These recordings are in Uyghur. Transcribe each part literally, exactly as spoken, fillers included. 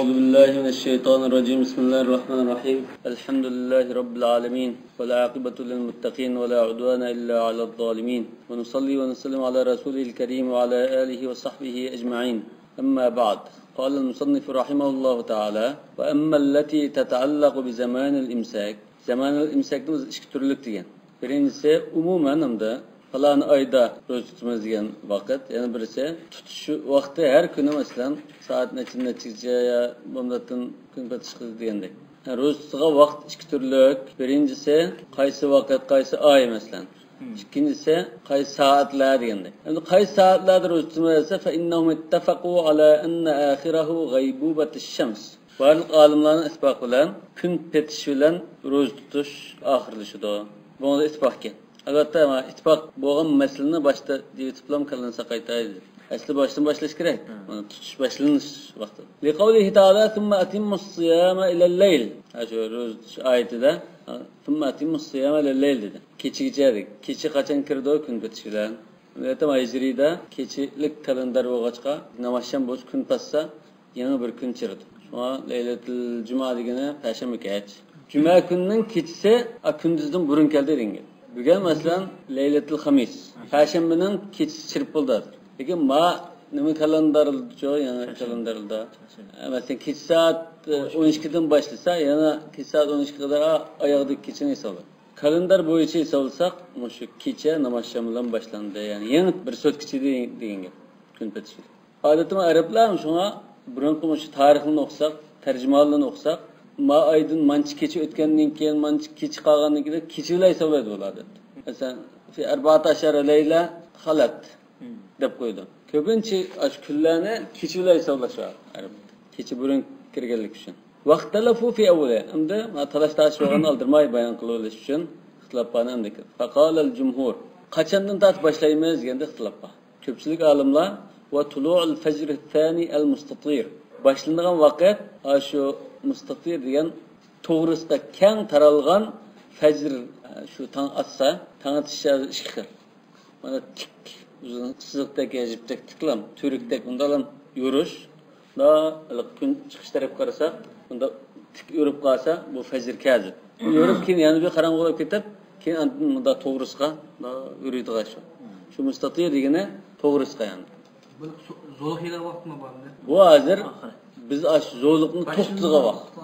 أعوذ بالله من الشيطان الرجيم. بسم الله الرحمن الرحيم. الحمد لله رب العالمين، والعاقبة للمتقين، ولا عدوان إلا على الظالمين، ونصلي ونسلم على رسوله الكريم وعلى آله وصحبه أجمعين. أما بعد، قال المصنف رحمه الله تعالى: وأما التي تتعلق بزمان الإمساك. زمان الإمساك بىز ئىككى تۈرلۈك دېگەن. بىرىنچىسى ئومۇمەن ھەمدە پالان ئايدا روزا تۇتىمىز دېگەن ۋاقىت. يەنە بىرسى تۇتۇش ۋاقتى ھەر كۈنى، مەسىلەن، سائەت نەچچە، نەچچىگىچە يا بامداتتىن كۈن پېتىشقا دېگەندەك. ھە، روزا تۇتىدىغان ۋاقىت ئىككى تۈرلۈك. بىرىنچىسى قايسى ۋاقىت، قايسى ئاي، مەسىلەن. مم. ئىككىنچىسى قايسى سائەتلەر دېگەندەك. ئەمدى قايسى سائەتلەردە روزا تۇتىمىز دېسە، فإنهم اتفقوا على أن آخره غيبوبة الشمس. بارلىق ئالىملارنىڭ ئىتتىپاقى بىلەن كۈن پېتىش بىلەن روزا تۇتۇش ئاخىرلىشىدۇ. بۇنىڭدا ئىتتىپاق ئىكەن. ئەلۋەتتە، مانا ئىتتىپاق بولغان مەسىلىنى باشتا دېيىۋېتىپلام كاللىنى ساقايتاي دېدى. ئەسلى باشتىن باشلاش كېرەك. ھە. مانا تۇتۇش باشلىنىش ۋاقتى. لقوله تعالى: ثم أتموا الصيام إلى الليل. ھە، شۇ روزا تۇتۇش ئايىتىدە، ثم أتموا الصيام إلى الليل دېدى. كېچىگىچە دېدى. كېچە قاچان كىرىدۇ؟ كۈن پېتىش بىلەن. ئەلۋەتتە، ھىجرىيدا كېچىلىك كالېندار بولغاچقا، نامازشام بولسا كۈن پاتسا، يېڭى بىر كۈن چىرىدۇ. شۇڭا لەيلەتۇل جۇمۇ دېگىنى پەشەنبە كەچ. جۈمە كۈننىڭ كېچىسى، ئا، كۈندۈزدىن بۇرۇن كەلدى دېگەن گەپ. بۈگۈن، مەسىلەن، لەيلەتۇل خەمىس. پەشەنبىنىڭ كېچىسى چىرىپ بولدى ھازىر. لېكىن ما نېمە كالېندارچۇ، يېڭى كالېنداردا، ئە، مەسىلەن، كېچە سائەت، ئە، ئون ئىككىدىن باشلىسا، يەنە كېچە سائەت ئون ئىككىگە قەدەر، ئا، ئاياغدىكى كېچىنى ھېسابلايدۇ. كالېندار بويىچە ھېسابلىساق، مۇشۇ كېچە نامازشام بىلەن باشلاندى. يەنى يېڭى بىر سوتكىچە دېگەن گەپ. كۈن پېتىش. ئادەتتە ئەرەبلەر شۇڭا بۇرۇنقى مۇشۇ تارىخلىرىنى ئوقۇساق، تەرجىمىھاللىرىنى ئوقۇساق، ما ئايدىن مانچە كېچە ئۆتكەندىن كېيىن، مانچە كېچە قالغاندىن كېيىن كېچە بىلەن ھېسابلايدۇ بۇلار، ئادەتتە. مەسىلەن، في أربعة عشر ليلة خلت دەپ قويىدۇ. كۆپىنچە ئاشۇ كۈنلەرنى كېچە بىلەن ھېسابلاش بار ئەرەبتە. كېچە بۇرۇن كىرگەنلىكى ئۈچۈن. واختلفوا في أوله. ئەمدى مانا تالاش تارتىش بولغاندا ئالدىرىماي بايان قىلىۋېلىش ئۈچۈن ئىختىلاپ بارنى ئەمدى. فقال الجمهور. قاچاندىن تارتىپ باشلايمىز دېگەندە ئىختىلاپ بار. كۆپچىلىك ئالىملار: وطلوع الفجر الثاني المستطير. باشلىنىدىغان ۋاقىت ئاشۇ مۇستەتىر دېگەن توغرىسىغا كەڭ تارالغان فەجر، شۇ تاڭ ئاتسا، تاڭ ئېتىش ئىككى خىل. مانا تىك، ئۇزۇن سىزىقتەك يا جىپتەك تىكلام، تۈۋرۈكتەك ئۇنداقلام يورۇش. مۇنداق ھېلىقى كۈن چىقىش تەرەپكە قارىساق، مۇنداق تىك يورۇپ قالسا، بۇ فەجر كازىب. يورۇپ كېيىن يەنە بىر قاراڭغۇ بولۇپ كېتىپ، كېيىن ئاندىن مۇنداق توغرىسىغا مۇنداق يورۇيدىغان شۇ. شۇ مۇستەتىر دېگىنى توغرىسىغا يەنى. بۇ زو-، زولۇق يېيىدىغان ۋاقىتمۇ بار ئەمدى؟ بۇ ھازىر ئاخىرى. بىز ئاشۇ زولۇقنى توختىتىدىغان ۋاقىت.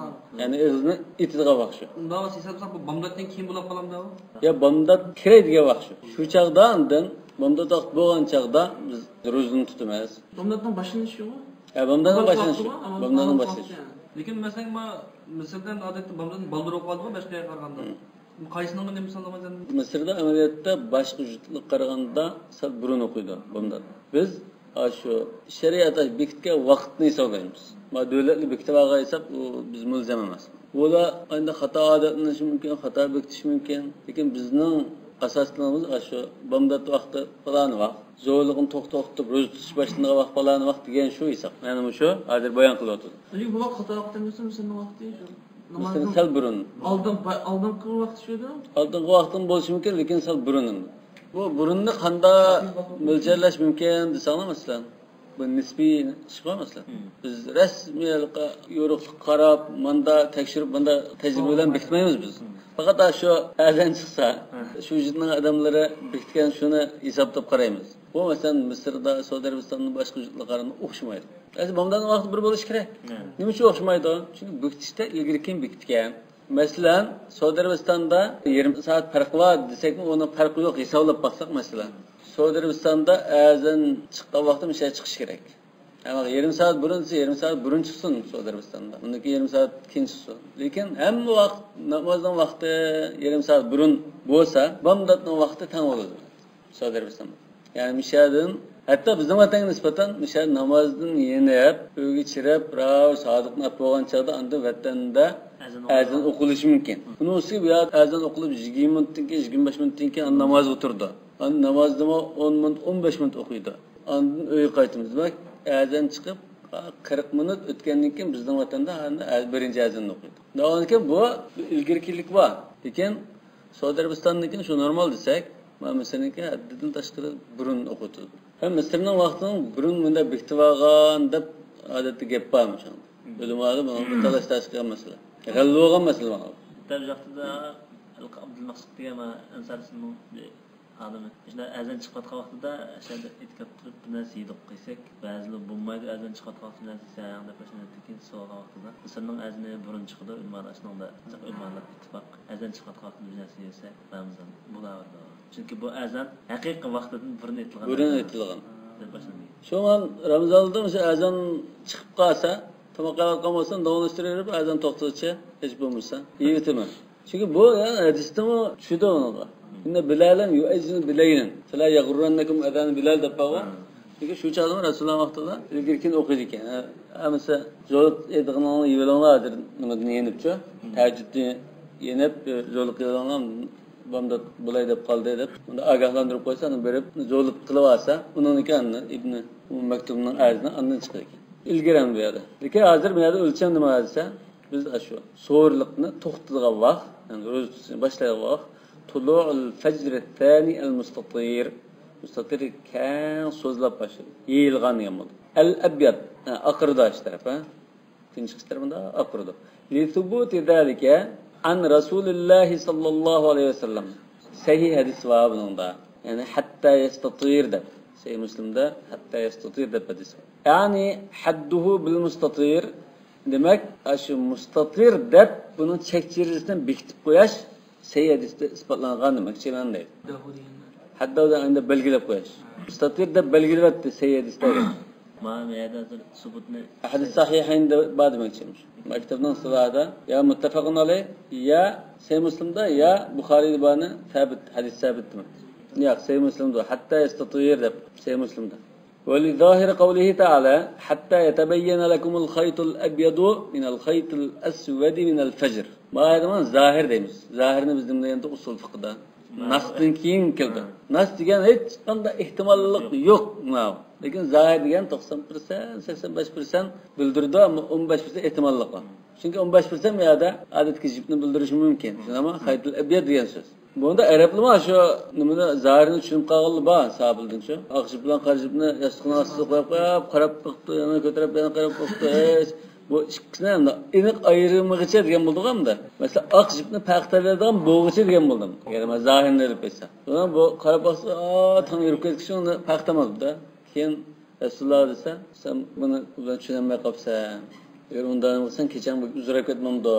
يەنى ئېغىزنى ئېتىدىغان ۋاقىت شۇ. ئۇنداق بولسا ھېسابلىساق، بۇ بامداتتىن كېيىن بولۇپ قالامدۇ ئۇ؟ يا، بامدات كىرەي دېگەن ۋاقىت شۇ. شۇ چاغدا ئاندىن بامدات ۋاقتى بولغان چاغدا بىز روزىنى تۇتىمىز. بامداتنىڭ باشلىنىشى شۇ. ھە، بامداتنىڭ بامدات باشلىنىشى. ۋاقتى بار، ئەمما بامداتنىڭ بامدات باشلىنىشى. ۋاقتى، يەنى. لېكىن مەسىلەن، ما-، مىسىردا ئادەتتە بامداتنىڭ بالدۇر ئوقۇۋالىدىغۇ، باشقا يەرگە قارىغاندا. مم. قايسىنىڭ نېمىسى ئالىدىغان؟ مىسىردا ئەمەلىيەتتە باشقا يۇرتلارغا قارىغاندا سەل بۇرۇن ئوقۇيدۇ بامدات. بىز ئاشۇ شەرىئەت بېكىتكەن ۋاقىتنى ھېسابلايمىز. ما دۆلەتلەر بېكىتىپ ئالغان ھېساب، ئۇ بىز مۇلزەم ئەمەس. ئۇلار ئەمدى خاتا ئادەتلىنىشى مۇمكىن، خاتا بېكىتىشى مۇمكىن. لېكىن بىزنىڭ ئاساسلىقىمىز ئاشۇ بامدات ۋاقتى پالان ۋاقىت، زولۇقنى توختىتىپ روزا تۇتۇش باشلىنىدىغان ۋاقىت پالان ۋاقىت دېگەن شۇ ھېساب. يەنى مۇشۇ ھازىر بايان قىلىۋاتىدۇ. لېكىن بۇ ۋاقىت خاتا ۋاقىت ئەمەسمۇ، مىسىرنىڭ ۋاقتى شۇ. مىسىرنىڭ سەل بۇرۇن. ئالدىن، ئالدىنقى ۋاقتى شۇ. ئالدىنقى ۋاقتىمۇ بولۇشى مۇمكىن، لېكىن سەل بۇرۇن ئەمدى. بۇ بۇرۇننى قانداق مۆلچەرلەش مۇمكىن دېسەڭلار، مەسىلەن، بۇ نىسپىي ئىش بار، مەسىلەن. مم. بىز رەسمىي يورۇقلۇققا قاراپ، ماندا تەكشۈرۈپ، ماندا تەجرىبە بىلەن بېكىتمەيمىز بىز. مم. پەقەت شۇ ئەزان چىقسا، ھە، شۇ يۇرتنىڭ ئادەملىرى بېكىتكەن شۇنى ھېسابلاپ قارايمىز. بۇ، مەسىلەن، مىسىردا، سەئۇدى ئەرەبىستاندا، باشقا يۇرتلارغا قارىغاندا ئوخشىمايدۇ. ئەسلى بامداتنىڭ ۋاقتى بىر بولۇشى كېرەك. ھە. نېمە ئۈچۈن ئوخشىمايدۇ؟ چۈنكى بېكىتىشتە ئىلگىرى كېيىن بېكىتكەن. مەسىلەن، سەئۇدى ئەرەبىستاندا يېرىم سائەت پەرق بار دېسەكمۇ، ئۇنىڭ پەرقى يوق، ھېسابلاپ باقساق، مەسىلەن. سەئۇدى ئەرەبىستاندا ئەزان چىققان ۋاقتى مىشە چىقىشى كېرەك. ئەمما يېرىم سائەت بۇرۇن دېسە، يېرىم سائەت بۇرۇن چىقسۇن سەئۇدى ئەرەبىستاندا. ئۇندىن كېيىن يېرىم سائەت كېيىن چىقسۇن. لېكىن ھەممە ۋاقىت نامازنىڭ ۋاقتى يېرىم سائەت بۇرۇن بولسا، بامداتنىڭ ۋاقتى تەڭ بولىدۇ سەئۇدى ئەرەبىستاندا. يەنى مىشەدىن، ھەتتا بىزنىڭ ۋەتەنگە نىسبەتەن مىشە نامازدىن يېنىپ، ئۆيگە چىرىپ، راۋۇ سادىقنى ئەپ بولغان چاغدا ئاندىن ۋەتەندە ئەزان ئوقۇلۇشى مۇمكىن. ئۇنىڭ ئۈستىگە بۇ يەردە ئەزان ئوقۇلۇپ يىگىرمە مىنۇتتىن كېيىن، يىگىرمە بەش مىنۇتتىن كېيىن ئاندىن نامازغا تۇرىدۇ. ئاندىن نامازدىمۇ ئون مىنۇت، ئون بەش مىنۇت ئوقۇيدۇ. ئاندىن ئۆيگە قايتىمىز. دېمەك، ئەزان چىقىپ قىرىق مىنۇت ئۆتكەندىن كېيىن بىزنىڭ ۋەتەندە ئەنە بىرىنچى ئەزاننى ئوقۇيدۇ. دەۋالىكەن بۇ ئىلگىرىكىلىك بار. لېكىن سەئۇدى ئەرەبىستاننىڭكىنى شۇ نورمال دېسەك، مانا مىسىرنىڭكى ھەددىدىن تاشقىرى بۇرۇن ئوقۇتىدۇ. ھەم مىسىرنىڭ ۋاقتىنىڭ بۇرۇن مۇنداق بېكىتىۋالغان دەپ ئادەتتە گەپ بارمۇ شۇنىڭدا؟ ئۆلۈم ۋاقتىدا بۇنىڭ بىر تالاش تارتىش قىلغان مەسىلە. غەلىبە بولغان مەسىلە مانا. دەل بۇ ۋاقتىدا ئابدۇلمەقسۇد دېگەن ئەنسارىسىنىڭ بىر ئادىمى. شۇنداق ئەزان چىقىۋاتقان ۋاقتىدا ئەشەدە ئېتىكاپ تۇرۇپ بىر نەرسە يېدۇق قىلساق، بەزىلەر بولمايدۇ، ئەزان چىقىۋاتقان ۋاقتىدا نەرسە يېسەڭ دەپ ئاشۇنداق ئېيتتىكىن، سورىغان ۋاقتىدا سىرنىڭ ئەزىنى بۇرۇن چىقىدۇ، ئۆلىمالار ئاشۇنىڭدا ئۆلىمالار ئىتتىپاق ئەزان چىقىۋاتقان ۋاقتىدا بىر نەرسە يېسە رامىزان بولاۋېرىدۇ. چۈنكى بۇ ئەزان ھەقىقىي ۋاقتىدىن بۇرۇن ئېيتىلغان بۇرۇن ئەزان. ئېيتىلغان. دەپ باشلىدى. شۇڭا رامىزاندا مۇشۇ ئەزان چىقىپ قالسا، تاماق يەۋاتقان بولسا، داۋاملاشتۇرۇۋېرىپ ئەزان توختىغۇچە ھېچ بولمىسا يەيۋېتىمەن. چۈنكى بۇ، يەنى ھەدىستىمۇ چۈشىدۇ ئۇنىڭغا. إن بلالا يؤذن بليلا فلا يغرنكم أذان بلال دەپ بارغۇ. چۈنكى شۇ چاغدا رەسۇلۇللا ۋاقتىدا ئىلگىرى كېيىن ئوقۇيدىكەن. ھەممىسى زورلۇق ئېيتىدىغىنىڭنى يېۋېلىڭلار ھازىر نېمىدىن يېنىپچۇ. تەھەججۇدنى يېنىپ، زورلۇق قىلىۋېلىڭلار، بامدات بولاي دەپ قالدى دەپ، ئۇندا ئاگاھلاندۇرۇپ قويسا، ئۇنى بېرىپ زورلۇق قىلىۋالسا، ئۇنىڭدىكى ئاندىن ئىبنى مەكتۇمنىڭ ئەرزىنى ئاندىن چىقىدىكەن. ئىلگىرى بۇ يەردە. لېكىن ھازىر بۇ يەردە ئۆلچەم نېمە دېسە، بىز ئاشۇ سوھۇرلۇقنى توختىتىدىغان ۋاقىت، يەنى روزا تۇتۇشنى باشلايدىغان ۋاقىت، طلوع الفجر الثاني المستطير. مۇستەتىر كەڭ سوزۇلۇپ باشلىدى. يېيىلغان دېگەن بولدى. ئەل ئەبياد، ھە، ئاقىرىدۇ ئاشۇ تەرەپ، ھە. كۈن چىقىش تەرىپىدە ئاقىرىدۇ. لثبوت ذلك عن رسول الله صلى الله عليه وسلم. سەھىھ ھەدىس بار بۇنىڭدا. يەنى حتى يستطير دەپ. سەھىھ مۇسلىمدا حتى يستطير دەپ ھەدىس بار. يعني حده بالمستطير. دېمەك، ئاشۇ مۇستەتىر دەپ بۇنىڭ چەك چېگرىسىنى بېكىتىپ قويۇش سەھىھ ھەدىستە ئىسپاتلانغان دېمەكچىمەن دەيدۇ. ھەددەۋ دېگەندە بەلگىلەپ قويۇش. مۇستەتىر دەپ بەلگىلەۋەتتى سەھىھ ھەدىستە. مانا بۇ يەردە ھازىر سۇبۇتنى ھەدىس سەھىھەيندە بار دېمەكچى. مۇشۇ مەكتەپنىڭ ئىستىلاھىدا يا مۇتتەپەقۇن ئەلەيھ، يا سەھىھ مۇسلىمدا، يا بۇخارىيدا بارنى سابىت، ھەدىس سابىت دېمەك. ياق، سەھىھ مۇسلىمدا، ھەتتا يەستەتىر دەپ سەھىھ مۇسلىمدا. ولظاهر قوله تعالى حتى يتبين لكم الخيط الأبيض من الخيط الأسود من الفجر. ما ئايەتنىڭ زاھىر دەيمىز. زاھىرنى بىز نېمە دېگەندە ئۇسۇل فىقىدا؟ ناستىن كېيىن كەلدى. ناس دېگەن ھېچقانداق ئېھتىماللىق يوق. ماۋۇ. لېكىن زاھىر دېگەن توقسان پىرسەنت، سەكسەن بەش پىرسەنت بىلدۈرىدۇ، ئەمما ئون بەش پىرسەنت ئېھتىماللىق بار. چۈنكى ئون بەش پىرسەنت بۇ يەردە ئادەتتىكى جىپنى بىلدۈرۈشى مۇمكىن. شۇنداقمۇ؟ خەيتۇل ئەبيەد دېگەن سۆز. بۇندا ئەرەبلىمۇ شۇ نېمىنى، زاھىرنى چۈشىنىپ قالغانلا بار، سابىلدىن شۇ. ئاق جىپ بىلەن قارا جىپنى ياستۇقنىڭ ئاستىغا قويۇپ، قويۇپ، قاراپ بېقىپتۇ، يەنە كۆتۈرۈپ، يەنە قاراپ بېقىپتۇ. ھېچ بۇ ئىككىسىنى ئەمدى ئېنىق ئايرىمىغىچە دېگەن بولدۇق ئەمدى. مەسىلەن، ئاق جىپنى پەرق تېلەيدىغان بولغۇچە دېگەن بولدۇم. يەنى مەن زاھىرنى ئېلىپ ئېيتسام. بۇ قاراپ باقسا، ئا، تاڭ يۈرۈپ كەتكۈچە ئۇنى پەرق تېلىماپتۇ-دە. كېيىن رەسۇلۇللا دېسە، سەن بۇنى بىلەن چۈشىنەلمەي قاپسەن. ئەگەر ئۇنداق بولساڭ، كېچەڭ بەك ئۇزىراپ كەتمەمدۇ؟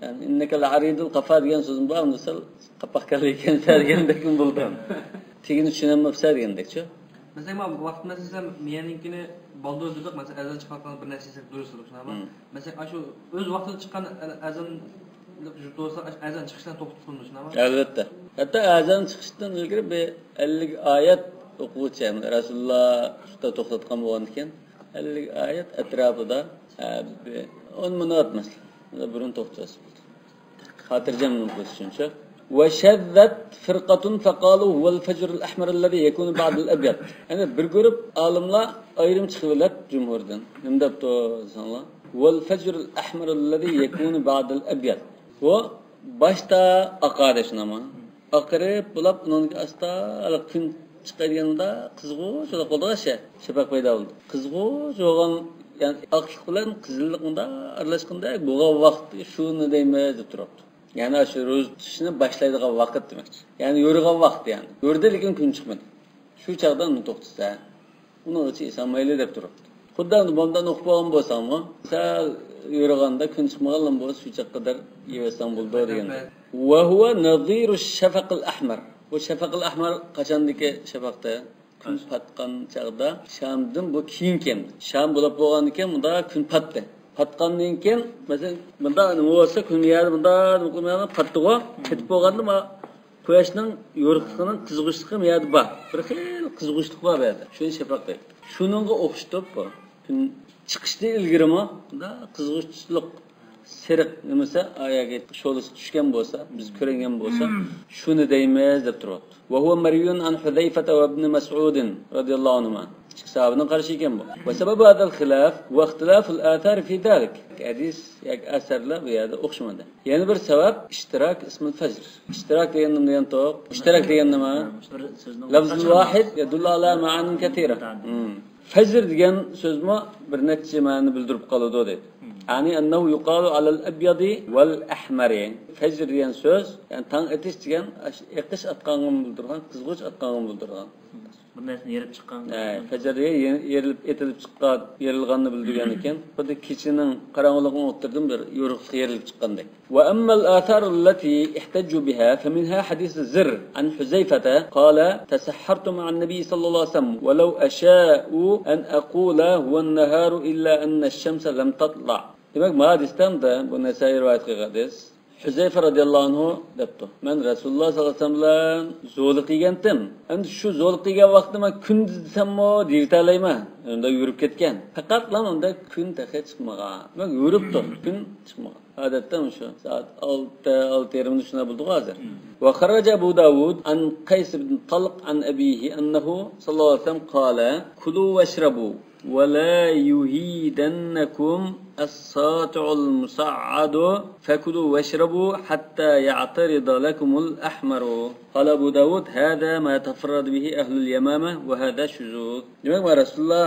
يەنى، إنك لعريض القفا دېگەن سۆزمۇ بار، ئۇندا سەل قاپاق كاللا ئىكەنسەن دېگەندەكمۇ بولدى. تېگىنى چۈشىنەلمەپسەن دېگەندەكچۇ. مەسىلەن، مانا ۋاقىت مەسىلىسى، مېيەنىڭكىنى بالدۇر دېدۇق، مەسىلەن، ئەزان چىقىۋاتقاندا بىر نەرسە يېسەك دۇرۇس دېدۇق، شۇنداقمۇ؟ مەسىلەن، ئاشۇ ئۆز ۋاقتىدا چىققان ئەزان يۈرۈپ تۇرسا، ئەزان چىقىشتىن توختىتىلىدۇ، شۇنداقمۇ؟ ئەلۋەتتە. ھەتتا ئەزان چىقىشتىن ئىلگىرى بىر ئەللىك ئايەت ئوقۇغۇچە، رەسۇلۇللا شۇنداق توختاتقان بولغاندىكىن، ئەللىك ئايەت ئەتراپىدا، ھە، بىر ئون مىنۇت مەسىلەن، بۇرۇن توختىتىۋەتسە بولدى. خاتىرجەم بولۇش ئۈچۈنچۇ. وشذت فرقة فقالوا هو الفجر الأحمر الذي يكون بعد الأبيض. يەنى بىر گۇرۇپ ئالىملار ئايرىم چىقىۋېلىپ جۇمھۇردىن. نېمە دەپتۇ دېسەڭلار؟ هو الفجر الأحمر الذي يكون بعد الأبيض. بۇ باشتا ئاقارى شۇنداقمۇ؟ ئاقىرىپ بولاپ، ئۇنىڭدىن ئاستا كۈن چىقىدىغاندا قىزغۇچ بولىدىغان شەپەق پەيدا بولىدۇ. قىزغۇچ بولغان، يەنى ئاقلىق بىلەن قىزىللىق مۇنداق ئارىلاشقاندەك بولغان ۋاقىت شۇنى دەيمىز دەپ تۇرۇپتۇ. يەنى شۇ روزا تۇتۇشنى باشلايدىغان ۋاقىت دېمەكچى. يەنى يورۇغان ۋاقىت يەنى. يورۇدى، لېكىن كۈن چىقمىدى. شۇ چاغدا ئۇنى توختىتسا، ئۇنىڭغىچە يېسەڭ مەيلى دەپ تۇرۇپتۇ. خۇددى ئەمدى بۇنداق ئوقۇپ بولغان بولساڭمۇ، سەل يورۇغاندا كۈن چىقمىغانلا بولسا، شۇ چاغقا قەدەر يېۋەتسەڭ بولىدۇ دېگەن. وهو نظير الشفق الأحمر. بۇ شەفەقىل ئەھمەر قاچاندىكى شەپەقتە؟ كۈن پاتقان چاغدا شامدىن بۇ كېيىن كەلدى. شام بولۇپ بولغاندىن كېيىن مۇندا كۈن پاتتى. پاتقاندىن كېيىن، مەسىلەن، مۇندا نېمە بولسا، كۈن يەردە مۇندا نېمە قىلمايدۇ، پاتتىغۇ. پېتىپ بولغاندا ما قۇياشنىڭ يورۇقلۇقىنىڭ قىزغۇچلۇقى بۇ يەردە بار. بىر خىل قىزغۇچلۇق بار بۇ يەردە. شۇنى شەپەق دەيدۇ. شۇنىڭغا ئوخشىتىپ بۇ كۈن چىقىشتىن ئىلگىرىمۇ مۇنداق قىزغۇچلۇق، سېرىق نېمىسى، ئاياغى شولىسى چۈشكەن بولسا، بىز كۆرۈنگەن بولسا، شۇنى دەيمىز دەپ تۇرۇپتۇ. وهو مروي عن حذيفة وابن مسعود رضي الله عنهما. ئىككى ساھابىنىڭ قارىشى ئىكەن بۇ. وسبب هذا الخلاف واختلاف الآثار في ذلك. ھەدىس ياكى ئەسەرلەر بۇ يەردە ئوخشىمىدى. يەنە بىر سەۋەب، اشتراك اسم الفجر. ئىشتىراك دېگەن نېمە دېگەن توق؟ ئىشتىراك دېگەن نېمە؟ لفظ واحد يدل على معان كثيرة. فەجر دېگەن سۆزمۇ بىر نەچچە مەنىنى بىلدۈرۈپ قالىدۇ دەيدۇ. يعني أنه يقال على الأبيض والأحمر. فجر دېگەن سۆز، يەنى تاڭ ئېتىش دېگەن ئاشۇ ئېقىش ئاتقانغىمۇ بىلدۈرىدىغان، قىزغۇچ ئاتقانغىمۇ بىلدۈرىدىغان. بىر نەرسىنى يېرىپ چىققان. ئە، فەجر دېگەن يېرىلىپ، ئېتىلىپ چىققان، يېرىلغاننى بىلدۈرگەن ئىكەن. خۇددى كېچىنىڭ قاراڭغۇلۇقىنىڭ ئوتتۇرىدىن بىر يورۇقلۇق يېرىلىپ چىققاندەك. وأما الآثار التي احتجوا بها فمنها حديث زر عن حذيفة قال: تسحرت مع النبي صلى الله عليه وسلم ولو أشاء أن أقول هو النهار إلا أن الشمس لم تطلع. دېمەك، ما ھەدىستە بۇ نەسائىي رىۋايەت قىلغان ھەدىس. ھۈزەيفە رەزىياللاھۇ ئەنھۇ دەپتۇ، مەن رەسۇلۇللا ساللاللاھۇ ئەلەيھى ۋەسەللەم بىلەن زولى قىلگەنتىم. ئەمدى شۇ زولى قىلگەن ۋاقىتتا مەن كۈندۈز دېسەممۇ دېيىۋېتەلەيمەن. ئۇنداق يورۇپ كەتكەن. پەقەتلا ئۇنداق كۈن تېخى چىقمىغان. دېمەك، يورۇپتۇ، كۈن چىقمىغان. ئادەتتە مۇشۇ سائەت ئالتە، ئالتە يېرىمدا شۇنداق بولىدىغۇ ھازىر. وخرج أبو داود عن قيس بن طلق عن أبيه أنه صلى الله عليه وسلم قال: كلوا واشربوا ولا يهيدنكم الساطع المصعد، فكلوا واشربوا حتى يعترض لكم الأحمر. قال أبو داود: هذا ما تفرد به أهل اليمامة وهذا شذوذ. دېمەك، ما رەسۇلۇللا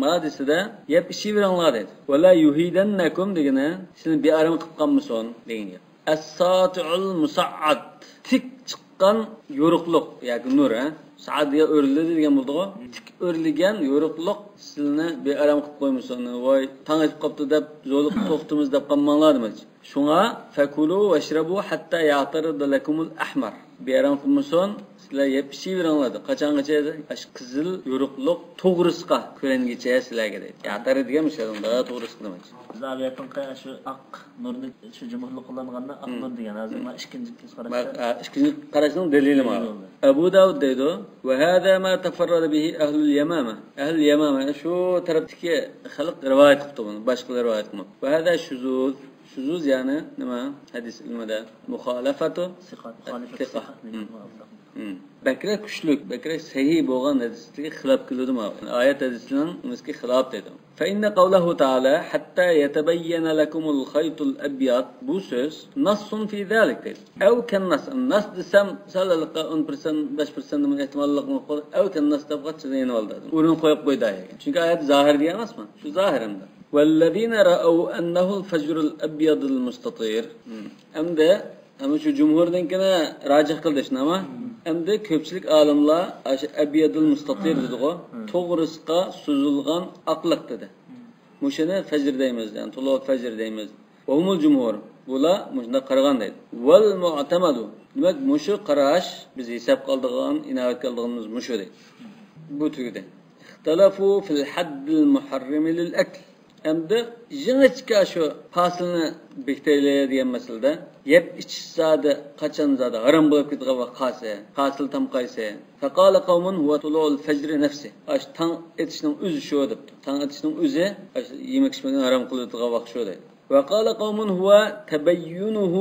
ما ھەدىسىدە يەپ ئىچىۋېرىڭلار دېدى. ولا يهيدنكم دېگىنى سىزنى بىئارام قىلىپ قالمىسۇن دېگەن گەپ. ئەس-ساتىئۇل مۇسەئەد، تىك چىققان يورۇقلۇق ياكى نۇر، ھە؟ سائەت دېگەن ئۆرلىدى دېگەن بولىدىغۇ. تىك ئۆرلىگەن يورۇقلۇق سىلىنى بىئارام قىلىپ قويمىسۇن. ۋاي، تاڭ ئېتىپ قاپتۇ دەپ زولۇق توختىمىز دەپ قالماڭلار دېمەكچى. شۇڭا فەكۇلۇ ۋەشرەبۇ ھەتتا يەئتەرىدە لەكۇمۇل ئەھمەر. بىئارام قىلمىسۇن، سىلەر يەپ ئىچىۋېرىڭلار دەپ. قاچانغىچە؟ ئاشۇ قىزىل يورۇقلۇق توغرىسىغا كۆرۈنگىچە سىلەرگە دەيدۇ. يەئتەرىدە دېگەن مۇشۇ ئالدىدا توغرىسىغا دېمەكچى. بىز ئاۋۋالقى شۇ ئاق نۇرنى شۇ جۇمھۇرلۇق قىلىنغاندا ئاق نۇر دېگەن، ھازىر مانا ئىككىنچى قاراشتا. ما-، ئا، ئىككىنچى قاراشنىڭ دەلىلى مانا. دەلىلى. ئەبۇ داۋۇد دەيدۇ، ۋە ھازا ما تەفەررەدە بىھى ئەھلۇل يەمامە. ئەھلۇل يەمامە، شۇ تەرەپتىكى خەلق رىۋايەت قىپتۇ بۇنى، باشقىلار رىۋايەت قىلماپتۇ. ۋە ھازا شۇزۇز. شۇزۇز يەنى نېمە؟ ھەدىس ئىلمىدا مۇخالىفەتۇ سىقات، مۇخالىفەتۇ سىقات. سىقات. مم. مم. بەكرەك كۈچلۈك، بەكرەك سەھىھ بولغان ھەدىسكە خىلاپ كېلىدۇ ماۋۇ. ئايەت ھەدىسنىڭ نېمىسىگە خىلاپ دەيدۇ. فإن قوله تعالى حتى يتبين لكم الخيط الأبيض، بۇ سۆز نص في ذلك دەيدۇ. ئەۋ كەننەس، نەس دېسەم سەل ھېلىقى ئون پىرسەنت، بەش پىرسەنت ئېھتىماللىقمۇ قوي، ئەۋ كەننەس دەپ قاچىلا يېنىۋالدى. ئورۇن قويۇپ قويدى ئايەتكە. چۈنكى ئايەت زاھىر دېگەن ئەمەسمۇ؟ شۇ زاھىر ئەمدى. والذين رأوا أنه الفجر الأبيض المستطير. مم. ئەمدى ئەمما شۇ جۇمھۇرنىڭكىنى راجىھ قىلدى، شۇنداقمۇ؟ مم. ئەمدى كۆپچىلىك ئالىملار ئاشۇ ئەبيادۇل مۇستەتىر دېدىغۇ، مم. توغرىسىغا سوزۇلغان ئاقلىق دېدى. مم. مۇشۇنى فەجر دەيمىز، يەنى تۇلۇ فەجر دەيمىز. ۋەھۇمۇل جۇمھۇر، بۇلار مۇشۇنداق قارىغان دەيدۇ. ۋەل مۇئتەمەدۇ، دېمەك، مۇشۇ قاراش بىز ھېسابقا ئالىدىغان، ئىناۋەتكە ئالىدىغىنىمىز مۇشۇ دەيدۇ. بۇ تۈگىدى. اختلفوا في الحد المحرم للأكل. ئەمدى يېڭىچە شۇ پاسىلنى بېكىتەيلى دېگەن مەسىلىدە، يەپ ئىچىش زادى قاچان زادى ھارام بولۇپ كېتىدىغان ۋاقىت قالسا، پاسىل تام قايسى؟ فقال قوم هو طلوع الفجر نفسه. ئاشۇ تاڭ ئېتىشنىڭ ئۆزى شۇ دەپتۇ. تاڭ ئېتىشنىڭ ئۆزى ئاشۇ يېمەك ئىچمەكنى ھارام قىلىۋېتىدىغان ۋاقىت شۇ دەيدۇ. وقال قوم هو تبينه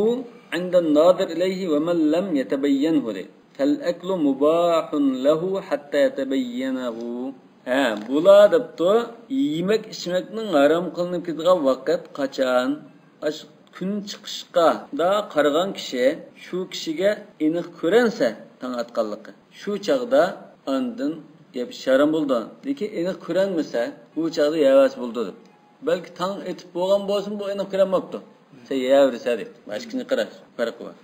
عند الناظر إليه ومن لم يتبينه دەيدۇ. فالأكل مباح له حتى يتبينه. ھە، بۇلار دەپتۇ، يېمەك ئىچمەكنىڭ ھارام قىلىنىپ كېتىدىغان ۋاقىت قاچان؟ ئاشۇ كۈن چىقىشقا دا قارىغان كىشى، شۇ كىشىگە ئېنىق كۆرۈنسە تاڭ ئاتقانلىقى، شۇ چاغدا ئاندىن يەپ ئىچىش ھارام بولىدۇ. لېكىن ئېنىق كۆرۈنمىسە، بۇ چاغدا يەۋەرسە بولىدۇ دەپ. بەلكى تاڭ ئېتىپ بولغان بولسىمۇ، بۇ ئېنىق كۆرۈنمەپتۇ. سەن يەۋېرىسە دەيدۇ. باشقىنى قاراش پەرقى بار.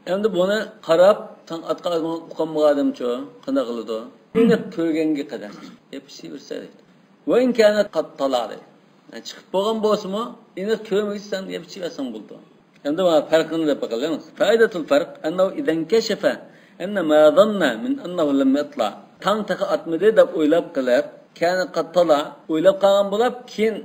ئەمدى بۇنى قاراپ، تاڭ ئاتقان ئۇقالمىغان ئادەمچۇ قانداق قىلىدۇ؟ ئېنىق كۆرگەنگە قەدەر يەپ ئىچىۋېرىسە دەيدۇ. وإن كان قد طلع دەيدۇ. يەنى چىقىپ بولغان بولسىمۇ، ئېنىق كۆرمىگۈچە سەن يەپ ئىچىۋەرسەڭ بولىدۇ. ئەمدى مانا پەرقىنى دەپ باقىلى. فائدة الفرق أنه إذا انكشف أن ما ظن من أنه لم يطلع، تاڭ تېخى ئاتمىدى دەپ ئويلاپ قېلىپ، كان قد طلع، ئويلاپ قالغان بولۇپ، كېيىن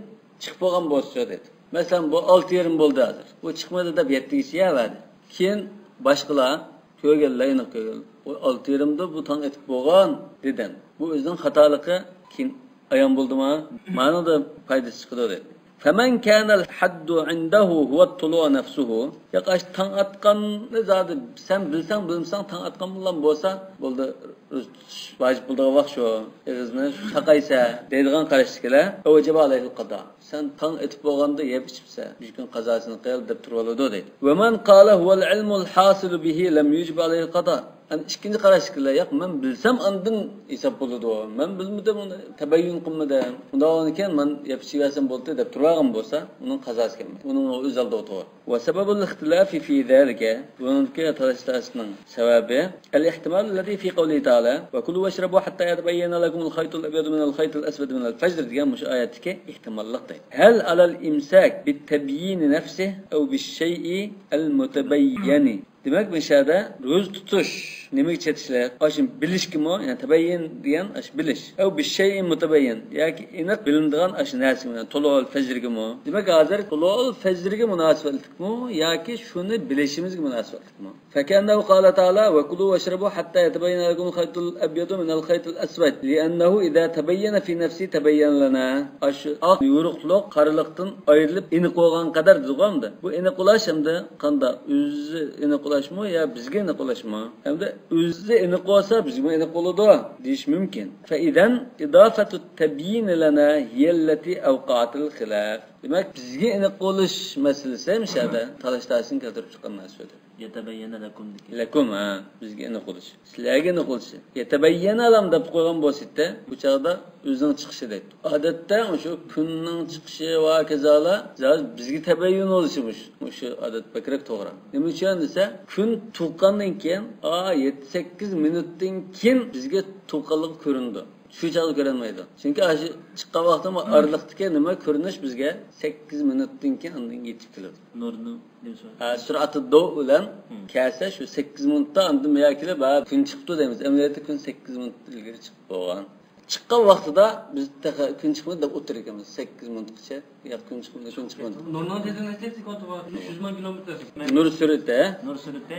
چىقىپ بولغان بولسىچۇ دەيدۇ. مەسىلەن، بۇ ئالتە يېرىم بولدى ھازىر. بۇ چىقمىدى دەپ يەتتىگىچە يەۋەردى. كېيىن باشقىلار كۆرگەنلەر، ئېنىق كۆرگەنلەر، ئۇ ئالتە يېرىمدا بۇ تاڭ ئېتىپ بولغان دېدى. بۇ ئۆزىنىڭ خاتالىقى كېيىن ئايان بولدىما؟ مانىڭدا پايدىسى چىقىدۇ دەيدۇ. فمن كان الحد عنده هو الطلوع نفسه. ياق، ئاشۇ تاڭ ئاتقاننى زادى سەن بىلسەڭ، بىلمىسەڭ، تاڭ ئاتقان بىلەن بولسا، بولدى، روزا تۇتۇش ۋاجىپ بولىدىغان ۋاقىت شۇ. ئېغىزنى ساقايسا دەيدىغان قاراشتىكىلەر، وجب عليه القضاء. سەن تاڭ ئېتىپ بولغاندا يەپ ئىچىپسەن، مۇشۇ كۈن قازاسىنى قىل دەپ تۇرۇۋالىدۇ دەيدۇ. ومن قال هو العلم الحاصل به لم يجب عليه القضاء. ئەنە ئىككىنچى قاراشتىكىلەر، ياق، مەن بىلسەم ئاندىن ھېساب بولىدۇ، مەن بىلمىدىم، ئۇنى تەبەييۇن قىلمىدىم، ئۇنداق بولغاندىكىن مەن يەپ ئىچىۋەرسەم بولدى دەپ تۇرۇۋالغان بولسا، ئۇنىڭ قازاسى كەلمەيدۇ، ئۇنىڭ ئۆز ئالدىغا توغرا. وسبب الاختلاف في ذلك، بۇنىڭدىكى تالاش تارتىشنىڭ سەۋەبى، الاحتمال الذي في قوله تعالى، وكلوا واشربوا حتى يتبين لكم الخيط الأبيض من الخيط الأسود من الفجر دېگەن مۇشۇ ئايەتتىكى ئېھتىماللىق دەيدۇ. هل على الإمساك بالتبيين نفسه أو بالشيء المتبين؟ دېمەك، بۇ يەردە روزا تۇتۇش نېمىگە چېتىشلىق؟ ئاشۇ بىلىشكىمۇ؟ يەنى تەبەييىن دېگەن ئاشۇ بىلىش. ئەۋ بىششەيئىن مۇتەبەييىن، ياكى ئېنىق بىلىنىدىغان ئاشۇ نەرسىگىمۇ؟ يەنى تۇلۇئۇل فەجرگىمۇ؟ دېمەك، ھازىر تۇلۇئۇل فەجرگە مۇناسىۋەتلىكمۇ ياكى شۇنى بىلىشىمىزگە مۇناسىۋەتلىكمۇ؟ فكأنه قال تعالى، وكلوا واشربوا حتى يتبين لكم الخيط الأبيض من الخيط الأسود، لأنه إذا تبين في نفسه تبين لنا. ئاشۇ ئاق يورۇقلۇق قارىلىقتىن ئايرىلىپ ئېنىق بولغان قەدەر دېدىغۇ ئەمدى. بۇ ئېنىق بولاش ئەمدى قانداق؟ ئۆزى ئېنىق بولاشمۇ يا بىزگە ئېنىق بولاشمۇ؟ ئەمدى ئۆزى ئېنىق بولسا، بىزگىمۇ ئېنىق بولىدۇ دېيىش مۇمكىن. فإذا إضافة التبيين لنا هي التي أوقعت الخلاف. دېمەك، بىزگە ئېنىق بولۇش مەسىلىسى مۇشۇ يەردە تالاش تارتىشنى كەلتۈرۈپ چىققان نەرسە ئىدى. يتبين لكم دېگەن. لەكۇم، ھە، بىزگە ئېنىق بولۇش. سىلەرگە ئېنىق بولۇشى. يتبين لكم دەپ قويغان بولسا، بۇ چاغدا ئۆزىنىڭ چىقىشى دەيدۇ. ئادەتتە مۇشۇ كۈننىڭ چىقىشى ۋە كازالا زادى بىزگە تەبەييۇن بولۇشى مۇشۇ، مۇشۇ ئادەت بەكرەك توغرا. نېمە ئۈچۈن دېسە، كۈن تۇغقاندىن كېيىن، ئا، يەتتە سەككىز مىنۇتتىن كېيىن بىزگە تۇغقانلىقى كۆرۈنىدۇ. شۇ چاغدا كۆرەلمەيدۇ. چۈنكى ئاشۇ چىققان ۋاقتىمۇ ئارىلىقتىكى نېمە كۆرۈنۈش بىزگە سەككىز مىنۇتتىن كېيىن ئاندىن يېتىپ كېلىدۇ. نۇرنىڭ نېمىسى بار؟ ھە، سۈرئەتۇ دو بىلەن كەلسە، شۇ سەككىز مىنۇتتا ئاندىن بۇيا كېلىپ، ھە، كۈن چىقىپتۇ دەيمىز. ئەمەلىيەتتە كۈن سەككىز مىنۇت ئىلگىرى چىقىپ بولغان. چىققان ۋاقتىدا بىز تېخى كۈن چىقمىدى دەپ ئولتۇرىدىكەنمىز. سەككىز مىنۇتقىچە، ياق، كۈن چىقمىدى، كۈن چىقمىدى. نۇرنىڭ تېزلىكى نەچچە سېكۇنت بار؟ ئۈچ يۈز مىڭ كىلومېتىر. نۇر سۈرئىتى. نۇر سۈرئىتى.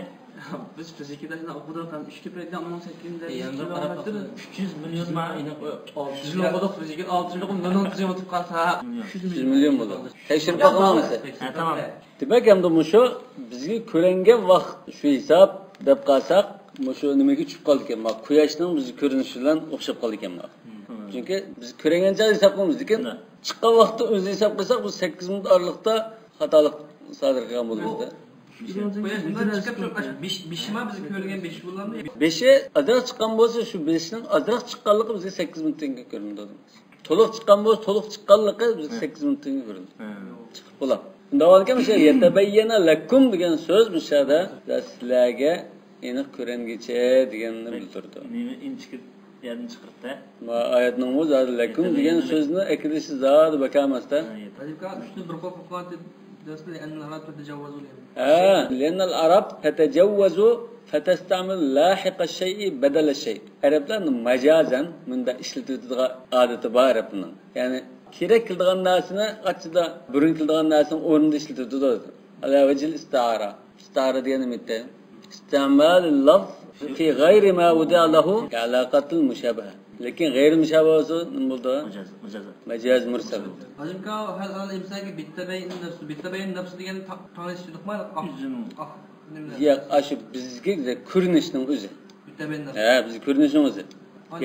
بىز فىزىكىدا ئوقۇدۇق، ئۈچ كۆپرەكتە مىڭ سەككىز يۈز كىلومېتىر. ئۈچ يۈز مىليون ما ئېنىق. ئۈچ يۈز مىليون بولدۇق، فىزىكىدا ئالتە يۈز مىليون، نۇرنىڭ تېزلىكى ئۇنتۇپ قالسا. ئۈچ يۈز مىليون بولدى. تەكشۈرۈپ باقىمىز. ھە، تامام. دېمەك، ئەمدى مۇشۇ بىزگە كۆرۈنگەن ۋاقىت شۇ ھېساب دەپ قالساق، مۇشۇ نېمىگە چۈشۈپ قالىدىكەن، ما، قۇياشنىڭ بىزگە كۆرۈنۈشى بىلەن ئوخشاپ قالىدىكەن، ما. چۈنكى بىز كۆرۈنگەن چاغ ھېساب قىلىمىز، لېكىن چىققان ۋاقىتتا ئۆزى ھېساب قىلساق، بۇ سەككىز مىنۇت ئارىلىقتا خاتالىق سادىر قىلغان بولىمىز-دە. قۇياش بۇنداق چىقىپ، بېشى، بېشىما بىز كۆرگەن بېشى بولامدۇ؟ بېشى ئازراق چىققان بولسا، شۇ بېشىنىڭ ئازراق چىققانلىقى بىزگە سەككىز مىنۇتتىن كېيىن كۆرۈنىدۇ. تولۇق چىققان بولسا، تولۇق چىققانلىقى بىزگە سەككىز مىنۇتتىن كېيىن كۆرۈنىدۇ. چىقىپ بولا. ئۇنداق بولغانكەن، مۇشۇ يەتەبەييەنە لەكۇم دېگەن سۆز مۇشۇ يەردە سىلەرگە ئېنىق كۆرۈنگىچە دېگەننى بىلدۈرىدۇ. نېمە ئىنچىكە يەردىن چىقىرىپتۇ. ما ئايەتنىڭمۇ زادى لەكۇم دېگەن سۆزنى ئەكېلىشى زادى بەك ئەمەستە. ھە، يەتەبەييەنە. ھە، لأن العرب تتجوز فَتَسْتَعْمِلُ لَاحِقَ الشَّيْءِ بَدَلَ الشَّيْءِ. ئەرەبلەرنىڭ مەجازەن مۇنداق ئىشلىتىۋېتىدىغان ئادىتى بار ئەرەبنىڭ. يەنى كېرەك كېلىدىغان نەرسىنى قاچىدا بۇرۇن كېلىدىغان نەرسىنىڭ ئورنىدا ئىشلىتىۋېتىدۇ. على وجه الاستعارة. ئىستىئارە دېگەن نېمە ئىدى؟ استعمال اللفظ في غير ما وضع له كعلاقة المشابهة. لېكىن غەيرىي مۇشابىھە بولسا نېمە بولىدۇ؟ مەجاز، مەجاز. مەجاز مۇرسەل. ھاجىم ئاكا، هل على الإمساك بالتبين نفسه، بالتبين نفسه دېگەن تا-، تەڭلەش دېدۇقمۇ؟ ئاق، ئۆزىنىڭ. ئاق، نېمىلەر؟ ياق، ئاشۇ بىزگە كۆرۈنۈشنىڭ ئۆزى. بالتبين نفسه. ھە، بىزگە كۆرۈنۈشنىڭ ئۆزى.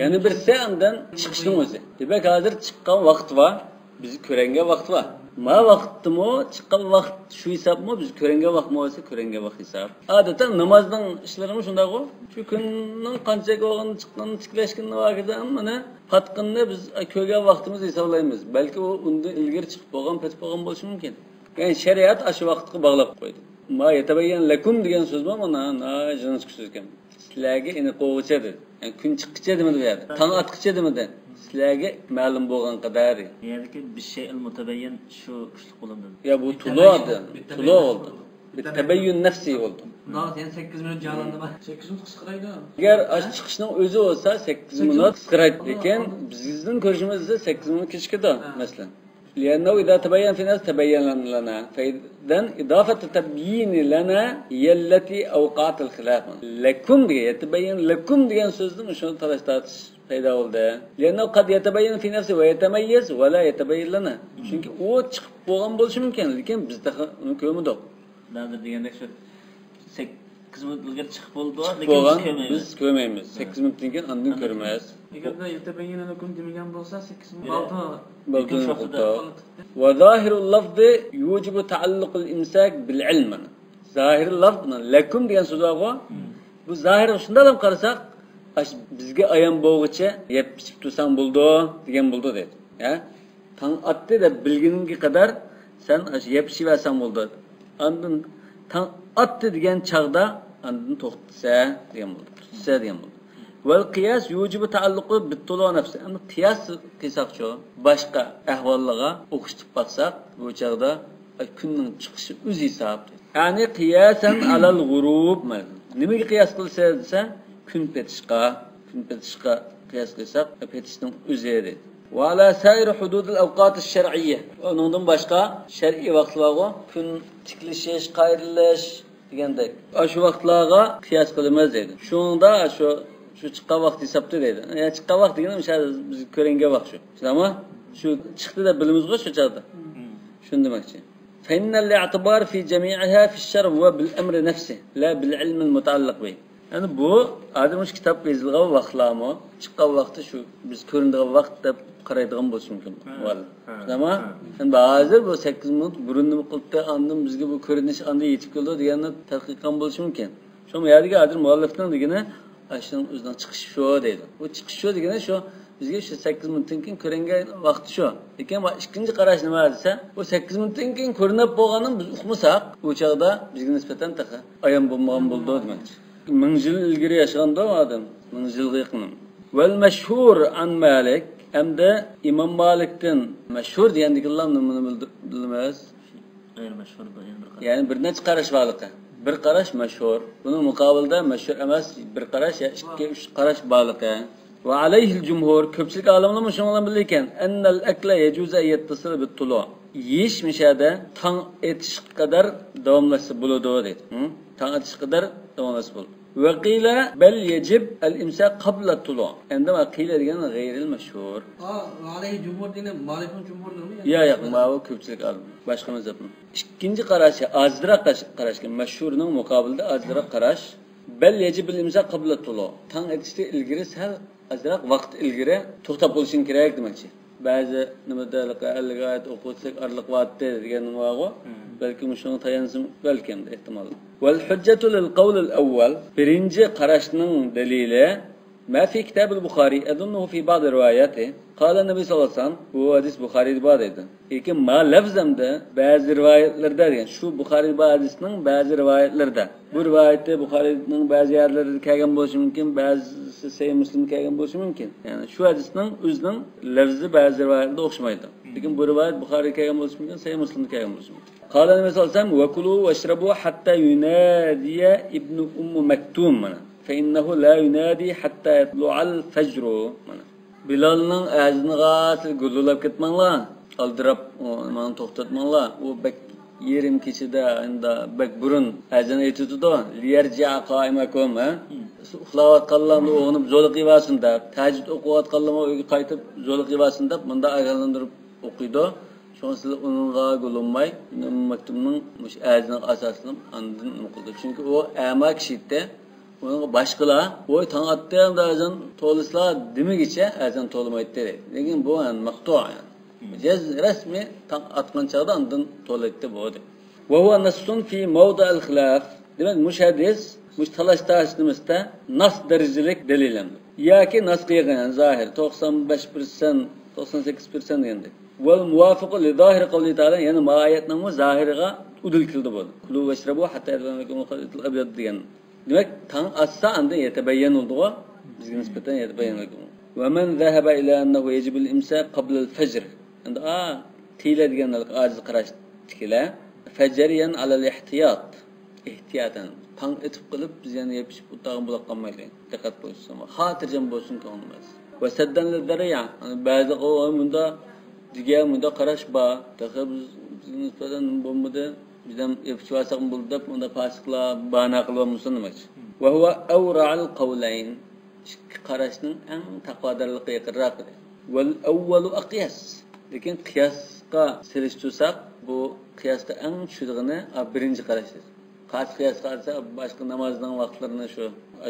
يەنە بىرسى ئاندىن چىقىشنىڭ ئۆزى. دېمەك، ھازىر چىققان ۋاقىت بار. بىز كۆرۈنگەن ۋاقىت بار. ما ۋاقىتتىمۇ چىققان ۋاقىت شۇ ھېسابمۇ، بىز كۆرۈنگەن ۋاقىتمۇ بولسا كۆرۈنگەن ۋاقىت ھېساب. ئادەتتە نامازنىڭ ئىشلىرىمۇ شۇنداقغۇ. شۇ كۈننىڭ قانچىلىك بولغىنىنى، چىققىنىنى، تىكلەشكىنىنى ۋاكىدە مانا پاتقىنىنى بىز كۆرگەن ۋاقتىمىز ھېسابلايمىز. بەلكى ئۇ ئۇندىن ئىلگىرى چىقىپ بولغان، پەت بولغان بولۇشى مۇمكىن. يەنى شەرىئەت ئاشۇ ۋاقىتقا باغلاپ قويدى. ما يەتەبەييەن لەكۇم دېگەن سۆزمۇ مانا ناھايىتى جىڭ چىقىش سۆزكەن. سىلەرگە ئېنىق بولغۇچە دېدى. يەنى كۈن چىققىچە دېمىدى بۇ يەردە. تاڭ ئاتقىچە دېمىدى. سىلەرگە مەلۇم بولغان قەدەر. بۇ يەردىكى بالشيء المتبين شۇ كۈچلۈك بولامدۇ؟ يا، بۇ تولۇقدى. تولۇق بولدى. بالتبين نفسه بولدى. يەنە سەككىز مىنۇت جانلاندىمۇ؟ سەككىز مىنۇت قىسقىرايدۇ. ئەگەر ئاشۇ چىقىشنىڭ ئۆزى بولسا سەككىز مىنۇت قىسقىرايدۇ. لېكىن بىزدىن كۆرۈشىمىزدە سەككىز مىنۇت كېچىكىدۇ، مەسىلەن. لأنه إذا تبين في نفس تبين لنا. فإذا إضافة التبيين لنا هي التي أوقعت الخلاف. لەكۇم دېگەن، يەتەبەييەن لەكۇم دېگەن سۆزدىن شۇ تالاش تارتىش پەيدا بولدى. لأنه قد يتبين في نفسه ويتميز ولا يتبين لنا. چۈنكى ئۇ چىقىپ بولغان بولۇشى مۇمكىن، لېكىن بىز تېخى ئۇنى كۆرمىدۇق. نادىر دېگەندەك شۇ سەككىز مىنۇت ئىلگىرى چىقىپ بولىدۇ، چىقىپ لېكىن بولغان، بىز كۆرمەيمىز. بىز كۆرمەيمىز. سەككىز مىنۇتتىن كېيىن ئاندىن كۆرىمىز. ئەگەردە يەتەبەييەنە لەكۇم دېمىگەن بولسا، سەككىز مىنۇت بالدۇر. بالدۇر لېكىن شۇ ۋاقىتتا. وظاهر اللفظ يوجب تعلق الإمساك بالعلم. زاھىر لەفز، لەكۇم دېگەن سۆز بارغۇ. بۇ زاھىرغا شۇنداقلا قارىساق، ئاش بىزگە ئايان بولغۇچە يەپ ئىچىپ تۇرساڭ بولىدۇ دېگەن بولىدۇ دەيدۇ. ھە؟ تاڭ ئاتتى دەپ بىلگىنىڭگە قەدەر سەن ئاش يەپ ئىچىۋەرسەڭ بولىدۇ. ئاندىن تاڭ ئاتتى دېگەن چاغدا ئاندىن توختىسە دېگەن بولىدۇ. تۇتسە دېگەن بولىدۇ. ۋەل قىياس يۇجىبۇ تەئەللۇقۇ بىتتۇلۇ نەفسى. ئەمما قىياس قىلساقچۇ، باشقا ئەھۋاللارغا ئوخشىتىپ باقساق، بۇ چاغدا كۈننىڭ چىقىشى ئۆزى ھېساب. يەنى قىياسەن ئەلەل غۇرۇب. نېمىگە قىياس قىلىسىز دېسە، كۈن پېتىشقا، كۈن پېتىشقا قىياس قىلساق، پېتىشنىڭ ئۆزى دەيدۇ. ۋە ئەلا سائىر ھۇدۇدىل ئەۋقاتىش شەرئىييە. ئۇنىڭدىن باشقا شەرئىي ۋاقىتلارغۇ، كۈن تىكلىشىش، قايرىلىش دېگەندەك. ئاشۇ ۋاقىتلارغا قىياس قىلىمىز دەيدۇ. شۇنىڭدا شۇ، شۇ چىققان ۋاقىت ھېسابتا دەيدۇ. يەنى چىققان ۋاقىت دېگىنى مىسال بىز كۆرۈنگەن ۋاقىت شۇ. شۇنداقمۇ؟ شۇ چىقتى دەپ بىلىمىزغۇ شۇ چاغدا. شۇنى دېمەكچى. فإن الاعتبار في جميعها في الشرع هو بالأمر نفسه لا بالعلم المتعلق به. يەنى بۇ ئادەم شۇ كىتاب يېزىلغان ۋاقىتلارمۇ، چىققان ۋاقتى شۇ بىز كۆرۈنىدىغان ۋاقىت دەپ قارايدىغان بولۇشى مۇمكىن. ھە، ۋاللا. ھە، شۇنداقمۇ؟ ھە. يەنى ھازىر بۇ سەككىز مىنۇت بۇرۇن نېمە قىلىپتۇ، ئاندىن بىزگە بۇ كۆرۈنۈش ئاندىن يېتىپ كېلىدۇ دېگەننى تەتقىق قىلغان بولۇشى مۇمكىن. شۇڭا بۇ يەردىكى ھازىر مۇئەللىپنىڭ دېگىنى، ئاشۇنىڭ ئۆزىنىڭ چىقىشى شۇ دەيدۇ. بۇ چىقىش شۇ دېگىنى شۇ، بىزگە شۇ سەككىز مىنۇتتىن كېيىن كۆرۈنگەن ۋاقتى شۇ. لېكىن بۇ ئىككىنچى قاراش نېمە دېسە، بۇ سەككىز مىنۇتتىن كېيىن كۆرۈنۈپ بولغاننى بىز ئۇقمىساق، ئۇ چاغدا بىزگە نىسبەتەن تېخى ئايان بولمىغان بولىدۇ دېمەكچى. مىڭ يىل ئىلگىرى ياشىغاندۇ ئادەم، مىڭ يىلغا يېقىن. ۋەل مەشھۇر ئەن مالىك، ئەمدى ئىمام مالىكتىن مەشھۇر دېگەندىكىنلا نېمىنى بىلدى-، بىلىمىز؟ غەيرىي مەشھۇر بۇ، يەنە بىر قاراش. يەنى بىر نەچچە قاراش بارلىقى. بىر قاراش مەشھۇر. بۇنىڭ مۇقابىلىدا مەشھۇر ئەمەس، بىر قاراش يا ئىككى، ئۈچ قاراش بارلىقى. ۋە ئەلەيھىل جۇمھۇر، كۆپچىلىك ئالىملارمۇ شۇنىڭ بىلەن بىللە ئىكەن. ئەننەل ئەكلە يەجۇزۇ ئەن يەتتەسىلە بىتتۇلۇ. يېيىش مۇشۇ يەردە تاڭ ئېتىشقا قەدەر داۋاملاشسا بولىدۇ دەيدۇ. ھە؟ تاڭ ئېتىشقا قەدەر داۋاملاشسا بولىدۇ. ۋە قىلە بەل يەجىب ئەل ئىمساك قابلە تۇلۇ. ئەمدى ۋە قىلە دېگەن غەيرىل مەشھۇر. ئا، ئەلەيھى جۇمھۇر دېگەن مالىكنىڭ جۇمھۇرلىرىمۇ يا؟ يا، ياق، ماۋۇ كۆپچىلىك ئالىم، باشقا مەزھەپنىڭ. ئىككىنچى قاراشى، ئازراق قاراش، قاراشكەن، مەشھۇرنىڭ مۇقابىلىدا ئازراق قاراش. بەل يەجىبىل ئىمساك قابلە تۇلۇ. تاڭ ئېتىشتىن ئىلگىرى، سەل ئازراق ۋاقىت ئىلگىرى توختاپ قېلىشىڭ كېرەك دېمەكچى. بەزى نېمىدە ئەللىك ئايەت ئوقۇساق ئارىلىق بارتتى دېگەن بارغۇ. بەلكى مۇشۇڭا تايانسىمۇ بەلكىم ئېھتىمال. ۋەل ھۇججەتۇ لىل قەۋلىل ئەۋۋەل. بىرىنچى قاراشنىڭ دەلىلى ما في كتاب البخاري أظنه في بعض رواياته قال النبي صلى الله عليه وسلم. بۇ ھەدىس بۇخارىيدا بار دەيدۇ. لېكىن ما لەفزەمدە بەزى رىۋايەتلەردە دېگەن، شۇ بۇخارىدا بار ھەدىسنىڭ بەزى رىۋايەتلىرىدە. بۇ رىۋايەتتە بۇخارىنىڭ بەزى يەرلىرىدە كەلگەن بولۇشى مۇمكىن، بەزىسى سەھىھ مۇسلىمدا كەلگەن بولۇشى مۇمكىن. يەنى شۇ ھەدىسنىڭ ئۆزىنىڭ لەفزى بەزى رىۋايەتلەردە ئوخشىمايدۇ. لېكىن بۇ رىۋايەت بۇخارىدا كەلگەن بولۇشى مۇمكىن، سەھىھ مۇسلىمدا كەلگەن بولۇشى مۇمكىن. قال النبي صلى الله عليه وسلم وكلوا واشربوا حتى ينادي ابن أم مكتوم. مانا. فإنه لا ينادي حتى يطلع الفجر. مانا. بىلالنىڭ ئەزىنىغا سىز گۇلۇلاپ كەتمەڭلار. ئالدىراپ، ئۇ، مانا توختاتماڭلار. ئۇ بەك يېرىم كېچىدە، ئەمدى بەك بۇرۇن ئەزان ئېيتىۋېتىدۇ. ليرجع قائمكم، ھە؟ ئۇخلاۋاتقانلارنى ئويغىنىپ زولىقىۋەرسۇن دەپ، تەھەججۇد ئوقۇۋاتقانلارمۇ ئۆيگە قايتىپ زولىقىۋەرسۇن دەپ، مۇنداق ئاگاھلاندۇرۇپ ئوقۇيدۇ. شۇڭا سىلەر ئۇنىڭغا گۇلۇنماي، ئىمام مەكتۇمنىڭ مۇشۇ ئەزىنىگە ئاساسلىنىپ ئاندىن نېمە قىلدى. چۈنكى ئۇ ئەما كىشى ئىدى. ئۇنىڭغا باشقىلار، ۋوي، تاڭ ئاتتى، ئەمدى ئەزان تولىسىلا دېمىگىچە ئەزان تولىمايتتى. لېكىن بۇ، يەنى، مەقتۇ، يەنى. جەز-، رەسمىي تاڭ ئاتقان چاغدا ئاندىن تولىيتتى بۇ دەپ. وهو نص في موضع الخلاف. دېمەك، مۇشۇ ھەدىس، مۇشۇ تالاش-تارتىش نېمىسىدە ناس دەرىجىلىك دەلىل ئەمدى. ياكى ناسقا يېقىن، يەنى زاھىر، توقسان بەش پىرسەنت، توقسان سەككىز پىرسەنت دېگەندەك. والموافق لظاهر قوله تعالى، يەنى ما ئايەتنىڭمۇ زاھىرىغا ئۇدۇل كېلىدۇ بۇ. كلوا واشربوا حتى يتبين لكم الخيط الأبيض دېگەن. دېمەك، تاڭ ئاتسا ئاندىن يەتەبەييەن بولىدىغۇ، بىزگە نىسبەتەن يەتەبەييەن لەكۇم. ومن ذهب إلى أنه يجب الإمساك قبل الفجر. ئەمدى، ئا، قىلە دېگەن ھېلىقى ئاجىز قاراشتىكىلەر. فجريا على الاحتياط. ئېھتىياتەن. تاڭ ئېتىپ قېلىپ، بىز يەنە يېپىشىپ ئولتۇرغان بولاپ قالمايلى. دىققەت قويسىڭلار. خاتىرجەم بولسۇن كۆڭلىمىز. وسدا للذريعة. يەنى بەزىلەر، ئۇ، مۇندا دېگەن، مۇندا قاراش بار. تېخى بىز، بىزگە نىسبەتەن بولمىدى. بىزدىن ئېپىچىۋالساقمۇ بولدى دەپ، ئۇنداق پاسىقلار باھانە قىلىۋالمىسۇن دېمەكچى. وهو أورع القولين. ئىككى قاراشنىڭ ئەڭ تەقۋادارلىققا يېقىنراق ئىدى. والأول أقيس. لېكىن قىياسقا سېلىشتۇرساق، بۇ قىياسقا ئەڭ چۈشىدىغىنى، ئا، بىرىنچى قاراش ئىدى. قايسى قىياسقا قارىسا، باشقا نامازنىڭ ۋاقىتلىرىنى شۇ،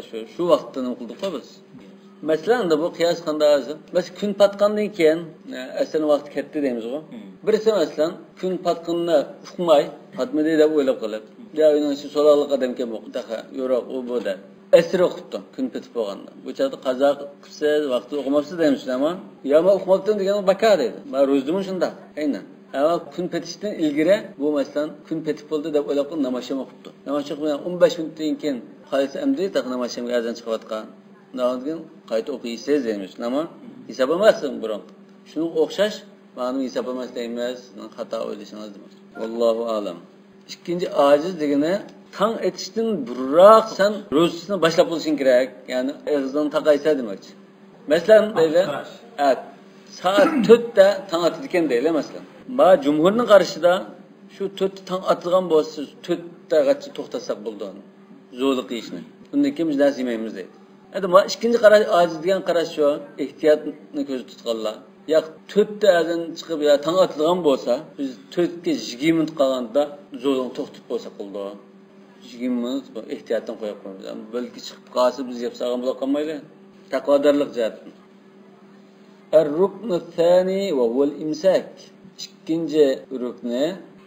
شۇ، شۇ ۋاقىتتا نېمە قىلدۇققۇ بىز. مەسىلەن، ئەمدى بۇ قىياس قانداق دېسە، مەسىلەن، كۈن پاتقاندىن كېيىن، ئە، ئەسىرنىڭ ۋاقتى كەتتى دەيمىزغۇ. بىرسى، مەسىلەن، كۈن پاتقىنىنى ئۇقماي، پاتمىدى دەپ ئويلاپ قېلىپ، يا ئۆينىڭ ئىچىدە سوراقلىق ئادەمكەن بۇ، تېخى يورۇق، ئۇ، بۇ دەپ. ئەسىر ئوقۇپتۇ، كۈن پېتىپ بولغاندا. بۇ چاغدا قازا قىپسىز، ۋاقتىدا ئوقۇماپسىز دەيمىز، ئەمما يا مەن ئۇقماپتىمەن دېگەن بىكار دەيدۇ. مەن روزىدىمۇ شۇنداق، ئەينەن. ئەمما كۈن پېتىشتىن ئىلگىرى بۇ، مەسىلەن، كۈن پېتىپ بولدى دەپ ئويلاپ قېلىپ ناماز ئوقۇپتۇ. ناماز ئوقۇپ ئون بەش مىنۇتتىن كېيىن قايسى ئەمدى تېخى ناماز ئەزان چىقىۋاتقان. ئۇنىڭدىن كېيىن قايتا ئوقۇيسىز دەيمىز. نېمە؟ ھېساب ئەمەس بۇرۇنقى. شۇنىڭغا ئوخشاش، مانا ھېساب ئەمەس دەيمىز. سىزنىڭ خاتا ئويلىشىڭىز دېمەك. ۋاللاھۇ ئەلەم. ئىككىنچى ئاجىز دېگىنى، تاڭ ئېتىشتىن بۇرۇنراق سەن روزىسىنى باشلاپ بولۇشۇڭ كېرەك. يەنى ئېغىزىڭنى تاقايسەن دېمەكچى. مەسىلەن، دەيلى، ئەت، سائەت تۆتتە تاڭ ئاتىدىكەن دەيلى، مەسىلەن. ما جۇمھۇرنىڭ قارىشىدا شۇ تۆتتە تاڭ ئاتىدىغان بولسا، سىز تۆتتەگىچە توختاتساق بولىدۇ. زورلۇق يېيىشنى. ئۇندىن كېيىن بىز نەرسە يېمەيمىز دەيدۇ. ئەمدى ما ئىككىنچى قاراش، ئاجىز دېگەن قاراش شۇ، ئېھتىياتنى كۆزدە تۇتقانلار. ياق، تۆتتە ئەزان چىقىپ يا تاڭ ئاتىدىغان بولسا، بىز تۆتكە يىگىرمە مىنۇت قالغاندا زورلۇقنى توختىتىپ قويساق بولىدۇ. يىگىرمە مىنۇت ئېھتىياتتىن قويۇپ قويىمىز. بەلكى چىقىپ قالسا، بىز يەپ سالغان بولۇپ قالمايلى. تەقۋادارلىق جەھەتتىن. الركن الثاني وهو الإمساك. ئىككىنچى رۇكنى،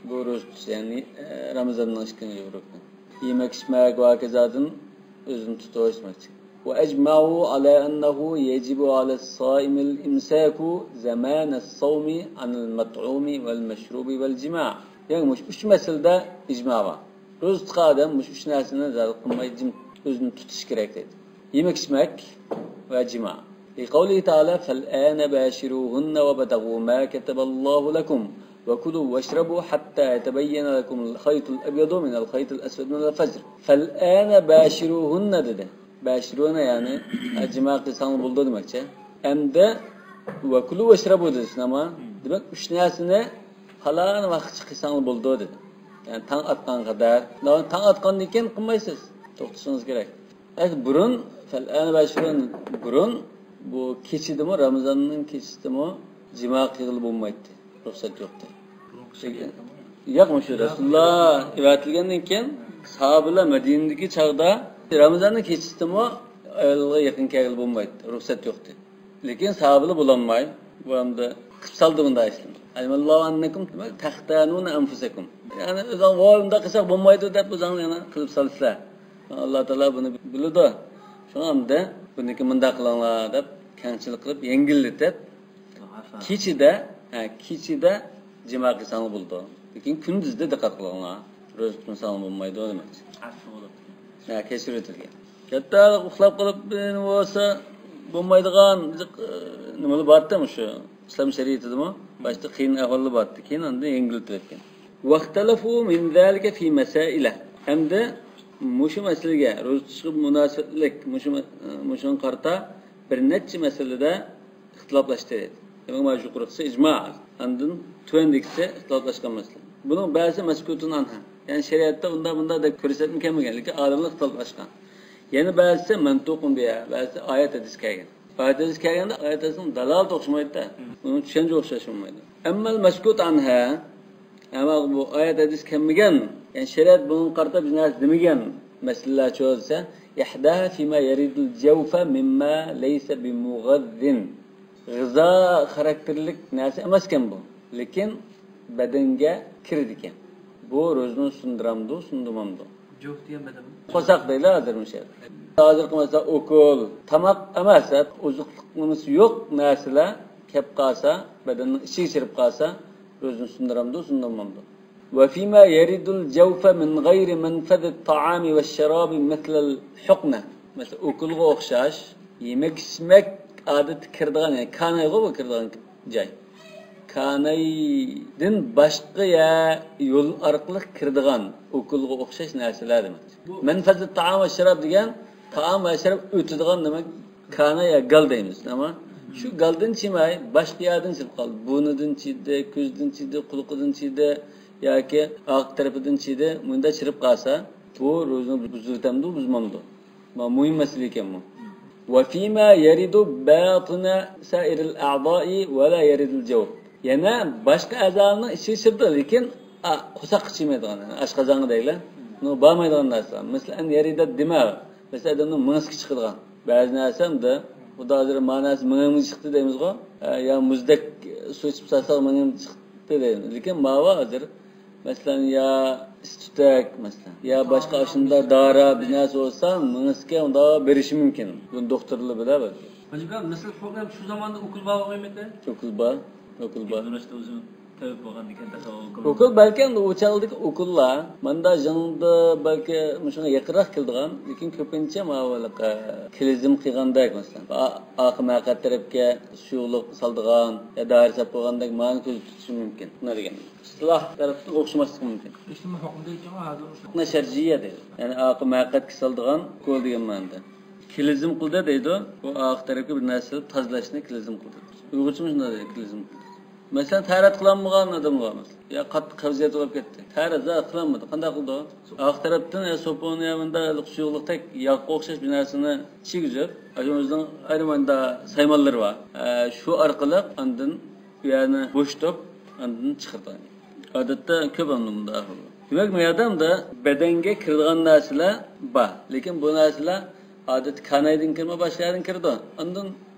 بۇ روزا تۇتۇش، يەنى، ئە، رامىزاننىڭ ئىككىنچى رۇكنى. يېمەك، ئىچمەك ۋە ھاكازادىن ئۆزىنى تۇتۇش دېمەكچى. وأجمعوا على أنه يجب على الصائم الإمساك زمان الصوم عن المطعوم والمشروب والجماع. يەنى مۇشۇ ئۈچ مەسىلىدە ئىجما بار. روزا تۇتقان ئادەم مۇشۇ ئۈچ نەرسىنى زادى قىلماي جىم ئۆزىنى تۇتۇش كېرەك دەيدۇ. يېمەك، ئىچمەك ۋە جىما. لقوله تعالى: فالآن باشروهن وابتغوا ما كتب الله لكم وكلوا واشربوا حتى يتبين لكم الخيط الأبيض من الخيط الأسود من الفجر. فالآن باشروهن دېدى. باشروهن يەنى، ھە، جىما قىلساڭلار بولىدۇ دېمەكچى. ئەمدى وكلوا واشربوا دېدى، شۇنداقمۇ؟ دېمەك، ئۈچ نەرسىنى پالان ۋاقىتچە قىلساڭلار بولىدۇ دېدى. يەنى تاڭ ئاتقانغا قەدەر. تاڭ ئاتقاندىن كېيىن قىلمايسىز. توختىتىشىڭىز كېرەك. ئەگەر بۇرۇن، فالآن باشروهن، بۇرۇن بۇ كېچىدىمۇ، رامىزاننىڭ كېچىسىدىمۇ جىما قىلغىلى بولمايتتى. رۇخسەت يوقتى. ياق، مۇشۇ رەسۇلۇللا ئەۋەتىلگەندىن كېيىن ساھابىلەر مەدىنىدىكى چاغدا رامىزاننىڭ كېچىسىدىمۇ ئايالغا يېقىن كەلگىلى بولمايتتى. رۇخسەت يوقتى. لېكىن ساھابىلەر بولالماي، بۇ ئەمدى قىلىپ سالدى بۇنداق ئىشلارنى. علم الله أنكم تختانون أنفسكم. يەنى ئۆزۈڭ ۋاي بۇنداق قىلساق بولمايدۇ دەپ ئۆزۈڭ يەنە قىلىپ سالىسىلەر. ئاللا تائالا بۇنى بىلىدۇ. شۇڭا ئەمدى بۇنىڭكى مۇنداق قىلىڭلار دەپ كەڭچىلىك قىلىپ يەڭگىللىتىپ، كېچىدە، ھە، كېچىدە جىما قىلساڭلار بولىدۇ. لېكىن كۈندۈزدە دىققەت قىلىڭلار. روزا تۇتمىساڭلار بولمايدۇ دېمەكچى. ھە، كەچۈرۈۋېتىلگەن. ھەتتا ئۇخلاپ قېلىپ نېمە بولسا بولمايدىغان، ئە، نېمىلەر بارتى مۇشۇ ئىسلام شەرىئىتىدىمۇ. باشتا قىيىن ئەھۋاللار بارتى، كېيىن ئاندىن يەڭگىللىتىۋەتكەن. واختلفوا من ذلك في مسائل. ھەمدە مۇشۇ مەسىلىگە، روزا تۇتۇشقا مۇناسىۋەتلىك مۇشۇ مە-، مۇشۇنىڭغا قارىتا بىر نەچچە مەسىلىدە ئىختىلاپلاشتى. دېمەك، مانا يۇقىرىقىسى ئىجما، ئاندىن تۆۋەندىكىسى ئىختىلاپلاشقان مەسىلە. بۇنىڭ بەزىسى مەسكۇتۇن ئانھا، يەنى شەرىئەتتە ئۇنداق بۇنداق دەپ كۆرسەتمە كەلمىگەن، لېكىن ئالىملار ئىختىلاپلاشقان. يەنە بەزىسى مەنتۇقۇن بىھا، بەزىسى ئايەت ھەدىس كەلگەن. ئايەت ھەدىس كەلگەندە ئايەت ھەدىسنىڭ دالالىتى ئوخشىمايدۇ-دە. ئۇنىڭ چۈشەنچە ئوخشاش بولمايدۇ. ئەممەل مەسكۇت ئانھا، ئەمما بۇ ئايەت ھەدىس كەلمىگەن، يەنى شەرىئەت بۇنىڭغا قارىتا بىز نەرسە دېمىگەن مەسىلىلەرچۇ دېسە، إحداها فيما يرد الجوف مما ليس بمغذ. غىزا خاراكتېرلىك نەرسە ئەمەسكەن بۇ، لېكىن بەدەنگە كىرىدىكەن. بۇ روزىنى سۇندۇرامدۇ، سۇندۇرمامدۇ؟ جوف دېگەن بەدەن. قورساق دەيلى ھازىر مۇشۇ. ھازىرقى مەسىلەن ئوكۇل، تاماق ئەمەس، ئوزۇقلۇق نېمىسى يوق نەرسىلەر كەپ قالسا، بەدەننىڭ ئىچىگە كىرىپ قالسا، روزىنى سۇندۇرامدۇ، سۇندۇرمامدۇ؟ وفيما يرد الجوف من غير منفذ الطعام والشراب مثل الحقنة. مەسىلەن، ئوكۇلغا ئوخشاش، يېمەك ئىچمەك ئادەتتە كىرىدىغان، يەنى كانايغۇ بۇ كىرىدىغان جاي. كانايدىن باشقا يە-، يول ئارقىلىق كىرىدىغان ئوكۇلغا ئوخشاش نەرسىلەر دېمەكچى. بۇ مەنفەزى تائام ۋە شاراب دېگەن تائام ۋە شاراب ئۆتىدىغان دېمەك، كانا يا گال دەيمىز، ئەمما شۇ گالدىن چىماي، باشقا يەردىن چىرىپ قالدى. بۇرنىدىن چىدى، كۆزىدىن چىدى، قۇلىقىدىن چىدى ياكى ئارقا تەرىپىدىن چىدى، مۇنداق چىرىپ قالسا، بۇ روزىنى بۇزۇۋېتەمدۇ، بۇزمامدۇ؟ ما مۇھىم مەسىلە ئىكەن بۇ. وفيما يرد باطن سائر الأعضاء ولا يرد الجوف. يەنە باشقا ئەزالارنىڭ ئىچىگە چىرىدۇ، لېكىن، ئا، قورساققا چىمايدىغان، يەنى ئاشقازانغا دەيلى. بۇنىڭغا بارمايدىغان نەرسە. مەسىلەن، يرد الدماغ. مەسىلەن، ئادەمنىڭ مېڭىسىگە چىقىدىغان. بەزى نەرسە ئەمدى، خۇدا ھازىر ما نەرسە مېڭەمگە چىقتى دەيمىزغۇ. ئە، يا مۇزدەك سۇ ئىچىپ سالساق مېڭەم چىقتى دەيمىز. لېكىن ماۋۇ ھازىر مەسىلەن، يا ئىستۈتەك، مەسىلەن، يا باشقا ئاشۇنداق دارا بىر نەرسە بولسا، مېڭىسىگە ئۇنداق بېرىشى مۇمكىن. بۇنى دوختۇرلار بىلە بەلكى. ھاجى ئاكا، مەسىلەن، شۇ زاماندا ئوكۇل بار بولغىيمىدى؟ ئوكۇل بار، ئوكۇل بار. ئۆزى تەۋە بولغاندىكىن تېخى ئوكۇل. ئوكۇل بەلكى ئەمدى ئۇ چاغدىكى ئوكۇللار ماندا جىڭدا بەلكى مۇشۇنىڭغا يېقىنراق كېلىدىغان، لېكىن كۆپىنچە ماۋۇ كىلىزم قىلغاندەك، مەسىلەن، ئا-، ئارقا مەقئەت تەرەپكە سۇيۇقلۇق سالىدىغان يا دائىرە ساپ بولغاندەك مانا كۆزدە تۇتۇشى مۇمكىن. بۇنى دېگەن ئىستىلاھ تەرەپتىن ئوخشىماسلىقى مۇمكىن. ئىشتىمۇ ھۆكمىدە ئىكەن، ھازىر ئوخشاش. ھۆكمە شەرجىيە دەيدۇ. يەنى ئارقا مەقئەتكە سالىدىغان ئوكۇل دېگەن مەنىدە. كىلىزم قىلدى دەيدۇ. بۇ ئارقا تەرەپكە بىر نەرسە سېلىپ تازىلاشنى كىلىزم قىلدى. ئۇيغۇرچىمۇ شۇنداق دەيدۇ، كىلىزم قىلدى. مەسىلەن، تەھارەت قىلالمىغان ئادەم بار، مەسىلەن. يا قاتتىق قەۋزىيەت بولۇپ كەتتى. تەھارەت زادى قىلالمىدى. قانداق قىلىدۇ؟ ئارقا تەرەپتىن يا سوپۇن يا مۇنداق سۇيۇقلۇقتەك ياغقا ئوخشاش بىر نەرسىنى چىگىزىپ، ئاشۇ ئۆزىنىڭ ئايرىم مۇنداق سايمانلىرى بار. ئە، شۇ ئارقىلىق ئاندىن بۇ يەرنى بوشىتىپ، ئاندىن چىقىرىدۇ. ئادەتتە كۆپ ئەمدى مۇنداق ئەھۋال. دېمەك، بۇ يەردە ئەمدى بەدەنگە كىرىدىغان نەرسىلەر بار. لېكىن بۇ نەرسىلەر ئادەتتە كانايدىن كىرمەي، باشقا يەردىن كىرىدۇ. ئاندىن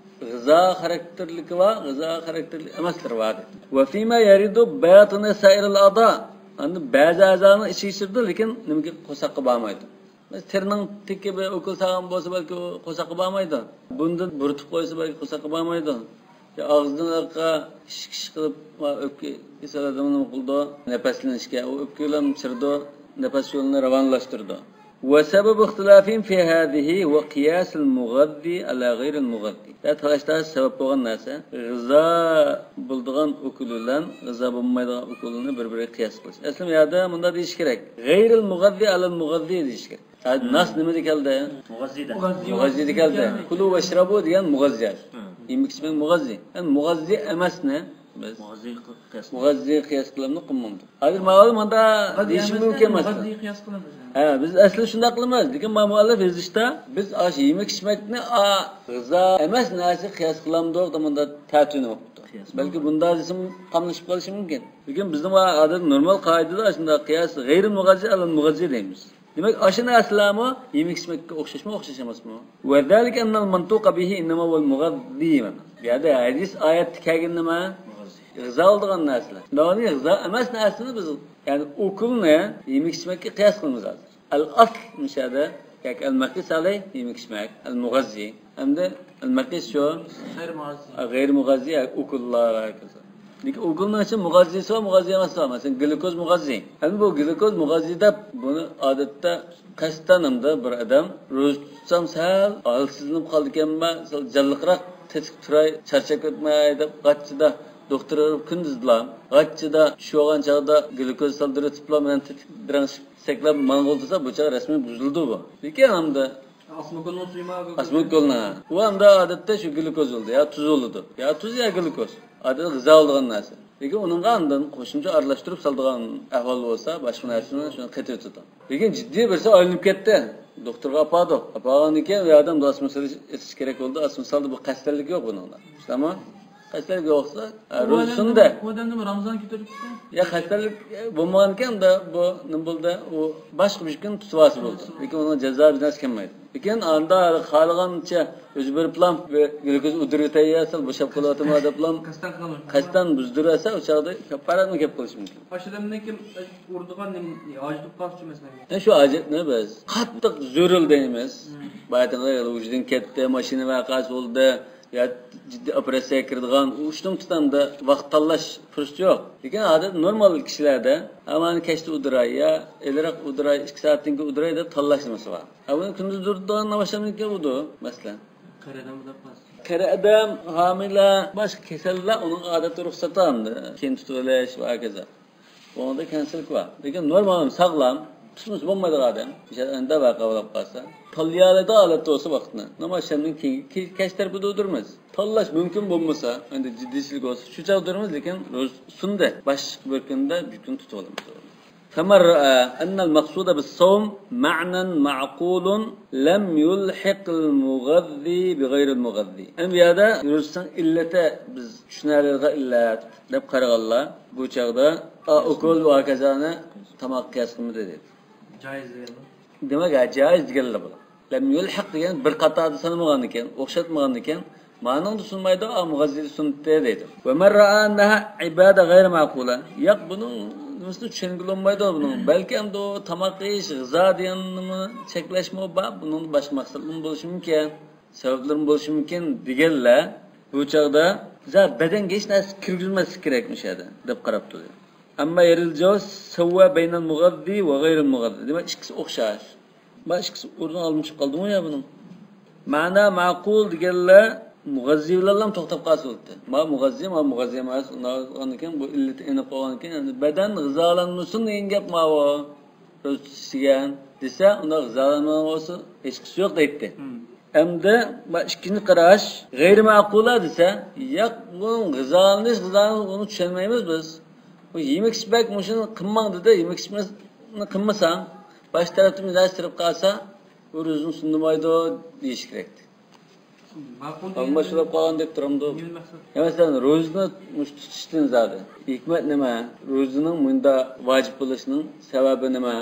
غىزا خاراكتېرلىكى بار، غىزا خاراكتېرلىك ئەمەسلىرى بار. وفيما يرد باطن سائر الأعضاء. ئاندىن بەزى ئەزانىڭ ئىچىگە كىرىدۇ، لېكىن نېمىگە، قورساققا بارمايدۇ. تېرىنىڭ تېكى بىر ئوكۇل سالغان بولسا، بەلكى ئۇ قورساققا بارمايدۇ. بۇندىن بۇرۇتۇپ قويسا، بەلكى قورساققا بارمايدۇ. يا ئاغزىدىن ئىش، ئىش قىلىپ، ئۆپكە كېسەل ئادەمنى نېمە قىلىدۇ؟ نەپەسلىنىشكە، ئۇ ئۆپكە بىلەن چىرىدۇ، نەپەس يولىنى راۋانلاشتۇرىدۇ. وسبب اختلافهم في هذه هو قياس المغذي على غير المغذي. يا تالاش-تارتىش سەۋەب بولغان نەرسە، غىزا بولىدىغان ئوكۇل بىلەن غىزا بولمايدىغان ئوكۇلنى بىر-بىرىگە قىياس قىلىش. ئەسلى بۇ يەردە مۇنداق دېيىش كېرەك. غەيرىل مۇغەززى ئەلەل مۇغەززى دېيىش كېرەك. ھە، ناس نېمىدە كەلدى؟ مۇغەززىدە. مۇغەززىدە كەلدى. كۇلۇ ۋەشرەبۇ دېگەن مۇغەززى. يېمەك ئىچمەك مۇغەززى. ئەمدى مۇغەززى ئەمەسنى بىز مۇغەززى قىياس، مۇغەززى قىياس قىلىمنى قىلمامدۇ. ھازىر ماۋۇ مۇندا دېيىشى مۇمكىن ئەمەس. مۇغەززى قىياس قىلىمىز. ھە، بىز ئەسلى شۇنداق قىلىمىز. لېكىن ما مۇئەللىپ يېزىشتا بىز ئاشۇ يېمەك ئىچمەكنى، ئا، غىزا ئەمەس نەرسە قىياس قىلامدۇق دەپ مۇندا تەتۈنى ئوقۇپتۇ. بەلكى بۇندا دېسىم قاملىشىپ قېلىشى مۇمكىن. لېكىن بىزنىڭ ئادەتتە نورمال قائىدىدە ئاشۇنداق قىياس غەيرىل مۇغەززى ئەلەل مۇغەززى دەيمىز. دېمەك، ئاشۇ نەرسىلەرمۇ يېمەك ئىچمەككە ئوخشاشمۇ، ئوخشاش ئەمەسمۇ؟ وذلك أن المنطوق به إنما هو المغذي. بۇ يەردە ھەدىس ئايەتتە كەلگەن نېمە؟ غىزا ئالىدىغان نەرسىلەر. داۋامى غىزا ئەمەس نەرسىنى بىز، يەنى ئوكۇلنى يېمەك ئىچمەككە قىياس قىلىمىز ھازىر. ئەل ئەسل مۇشۇ يەردە ياكى ئەل مەقىس ئەلەي يېمەك ئىچمەك، ئەل مۇغەززى. ئەمدى ئەل مەقىس شۇ. غەيرىي مۇغەززى. غەيرىي مۇغەززى ياكى ئوكۇللار ۋە ھاكازا. لېكىن ئوكۇلنىڭ ئىچىدە مۇغەززىسى بار، مۇغەززى ئەمەسى بار. مەسىلەن، گلۇكوز مۇغەززى. ئەمدى بۇ گلۇكوز مۇغەززى دەپ بۇنى ئادەتتە قەستەن ئەمدى بىر ئادەم روزا تۇتسام سەل ھالسىزلىنىپ قالىدىكەنمەن، سەل جانلىقراق تېتىپ تۇراي، چارچاپ كەتمەي دەپ غاچچىدا دوختۇرغا كۈندۈزلا، غاچچىدا چۈش بولغان چاغدا گلۇكوز سالدۇرۇۋېتىپلا مەن تېتىپ بىرەڭ سەكلەپ ماڭغىلى تۇرسا، بۇ چاغ رەسمىي بۇزۇلىدۇ بۇ. لېكىن ئەمدى ئاسما ئوكۇلنىڭ سۈيى ما؟ ئاسما ئوكۇلنىڭ. ئۇ ئەمدى ئادەتتە شۇ گلۇكوز بولىدۇ، يا تۇز بولىدۇ. يا تۇز، يا گلۇكوز. ئادەتتە غىزا ئالىدىغان نەرسە. لېكىن ئۇنىڭغا ئاندىن قوشۇمچە ئارىلاشتۇرۇپ سالىدىغان ئەھۋال بولسا، باشقا نەرسىنى شۇنى قېتىۋېتىدۇ. لېكىن جىددىي بىرسى ئايلىنىپ كەتتى. دوختۇرغا ئاپاردۇق. ئاپارغاندىن كېيىن ئۇ ئادەم ئاسما سېلىش كېرەك بولدى. ئاسما سالدى، بۇ قەستەنلىك يوق بۇنىڭدا. تامام. قەستەنلىك بولسا، ھە، روزا سۇندى. ئۇ ئادەمدىمۇ رامزان كېتىۋېتىپتۇ. يا، قەستەنلىك بولمىغانىكەن، بۇ نېمە بولدى؟ ئۇ باشقا بىر كۈن تۇتۇۋالسا بولدى. لېكىن ئۇنىڭ جازا بىر نەرسە كەلمەيدۇ. لېكىن ئاندا خالىغانچە ئۆزى بېرىپلا گلۇكوز ئۇددۇرۇۋېتەي، يا سەل بوشاپ قېلىۋاتىمەن دەپلا قەستەن بۇزدۇرۇۋەتسە، ئۇ چاغدا كاپپارەتمۇ كېلىپ قېلىشى مۇمكىن. ئاشۇ ئادەمدىن كېيىن ئۇرىدىغان نېمە، ھاجەت بولۇپ قالسىچۇ مەسىلەن؟ ئە، شۇ ھاجەتنى بىز قاتتىق زۆرۈر دەيمىز. باياتىنقىدەك ۋۇجۇدىدىن كەتتى، ماشىنا ۋەقەسى بولدى. يا جىددىي ئوپېراتسىيەگە كىرىدىغان، ئۇ ئۇشتۇمتۇت ئەمدى ۋاقىت تاللاش پۇرسىتى يوق. لېكىن ئادەتتە نورمال كىشىلەردە، ئە، مانا كەچتە ئۇدۇراي يا ئىلىراق ئۇدۇراي، ئىككى سائەتتىن كېيىن ئۇدۇراي دەپ تاللاشنى مەسىلە بار. ئە، بۇنى كۈندۈز ئۇدۇرىدىغان ئاخشامدىن كېيىن ئۇدۇ، مەسىلەن. قېرى ئادەم بولۇپ قالسا. قېرى ئادەم، ھامىلە، باشقا كېسەللەر ئۇنىڭغا ئادەتتە رۇخسەت ئەمدى. كېيىن تۇتۇۋېلىش ۋە ھاكازا. ئۇنىڭدا كەمچىلىك بار. لېكىن نورمال ساغلام، تۇتمىسا بولمايدىغان ئادەم، مىسال، ئەندە ۋەقە بولۇپ قالسا، تاللىيالايدىغان ھالەتتە بولسا ۋاقىتنى، ناماز ئىشلەمدىن كېيىنكى كەچ تەرىپىدە ئۇدۇرىمىز. تاللاش مۇمكىن بولمىسا، ئەندى جىددىيچىلىك بولسا، شۇ چاغدا ئۇدۇرىمىز، لېكىن روزا سۇندى، باشقا بىر كۈندە بىر كۈن تۇتۇپ ئالىمىز. فمن رأى أن المقصود بالصوم معنى معقول لم يلحق المغذي بغير المغذي. ئەمدى بۇ يەردە روزىنىڭ ئىللىتى بىز چۈشىنەلەيدىغان ئىللەت دەپ قارىغانلار بۇ چاغدا، ئا، ئوكۇل ۋە ھاكازانى تاماققا قىياس قىلمىدى دەيدۇ. جايىز دېگەنلەر. دېمەك، ھە، جايىز دېگەنلەر بۇلار. لەم يۇلھىق دېگەن بىر قاتاردا سانىمىغاندىكىن، ئوخشاتمىغاندىكىن، مانىڭدا سۇنمايدۇ، ئا، مۇغەززىدە سۇنتى دەيدۇ. ۋە مەن رائا ئەننەھا ئىبادە غەيرى مەقۇلە. ياق، بۇنىڭ نېمىسىنى چۈشەنگىلى بولمايدۇ بۇنىڭ. بەلكى ئەمدى ئۇ تاماق يېيىش، غىزا دېگەننىمۇ چەكلەشمۇ بار. بۇنىڭدا باشقا مەقسەتلىرىمۇ بولۇشى مۇمكىن، سەۋەبلىرىمۇ بولۇشى مۇمكىن دېگەنلەر بۇ چاغدا بىزلەر بەدەنگە ھېچ نەرسە كىرگۈزمەسلىك كېرەكمىش ئەدە دەپ قاراپ تۇردى. ئەمما يەرىل جاۋاز سەۋۋا بەينەل مۇغەززى ۋە غەيرىل مۇغەززى. دېمەك، ئىككىسى ئوخشاش. ما ئىككىسى ئورنى ئالمىشىپ قالدىمۇ يا بۇنىڭ؟ مەنا مەقۇل دېگەنلەر مۇغەززى بىلەنلا توختاپ قالسا بولاتتى. ما مۇغەززى، ما مۇغەززى ئەمەس. ئۇنداق بولغاندىكىن، بۇ ئىللىتى ئېنىق بولغاندىكىن، يەنى بەدەن غىزالانمىسۇن دېگەن گەپ ماۋۇ. روزا تۇتۇش دېگەن دېسە، ئۇنداق غىزالانمىغان بولسا ھېچقىسى يوق دەيتتى. ئەمدى ما ئىككىنچى قاراش، غەيرىي مەقۇلە دېسە، ياق، بۇنىڭ غىزالىنىش، غىزالىنىش، ئۇنى چۈشەنمەيمىز بىز. بۇ يېمەك ئىچمەك مۇشۇنى قىلماڭ دېدى. يېمەك ئىچمەكنى قىلمىساڭ، باش تەرەپتىن بىر نەرسە كىرىپ قالسا، بۇ روزىنى سۇندۇرمايدۇ دېيىش كېرەك. ماقۇل دېگەندە ئالماشتۇرۇپ قالغان دەپ تۇرامدۇ؟ نېمە مەقسەت؟ يا مەسىلەن، روزىنى مۇشۇ تۇتۇشتىن زادى ھېكمەت نېمە؟ روزىنىڭ مۇندا ۋاجىپ بولۇشىنىڭ سەۋەبى نېمە؟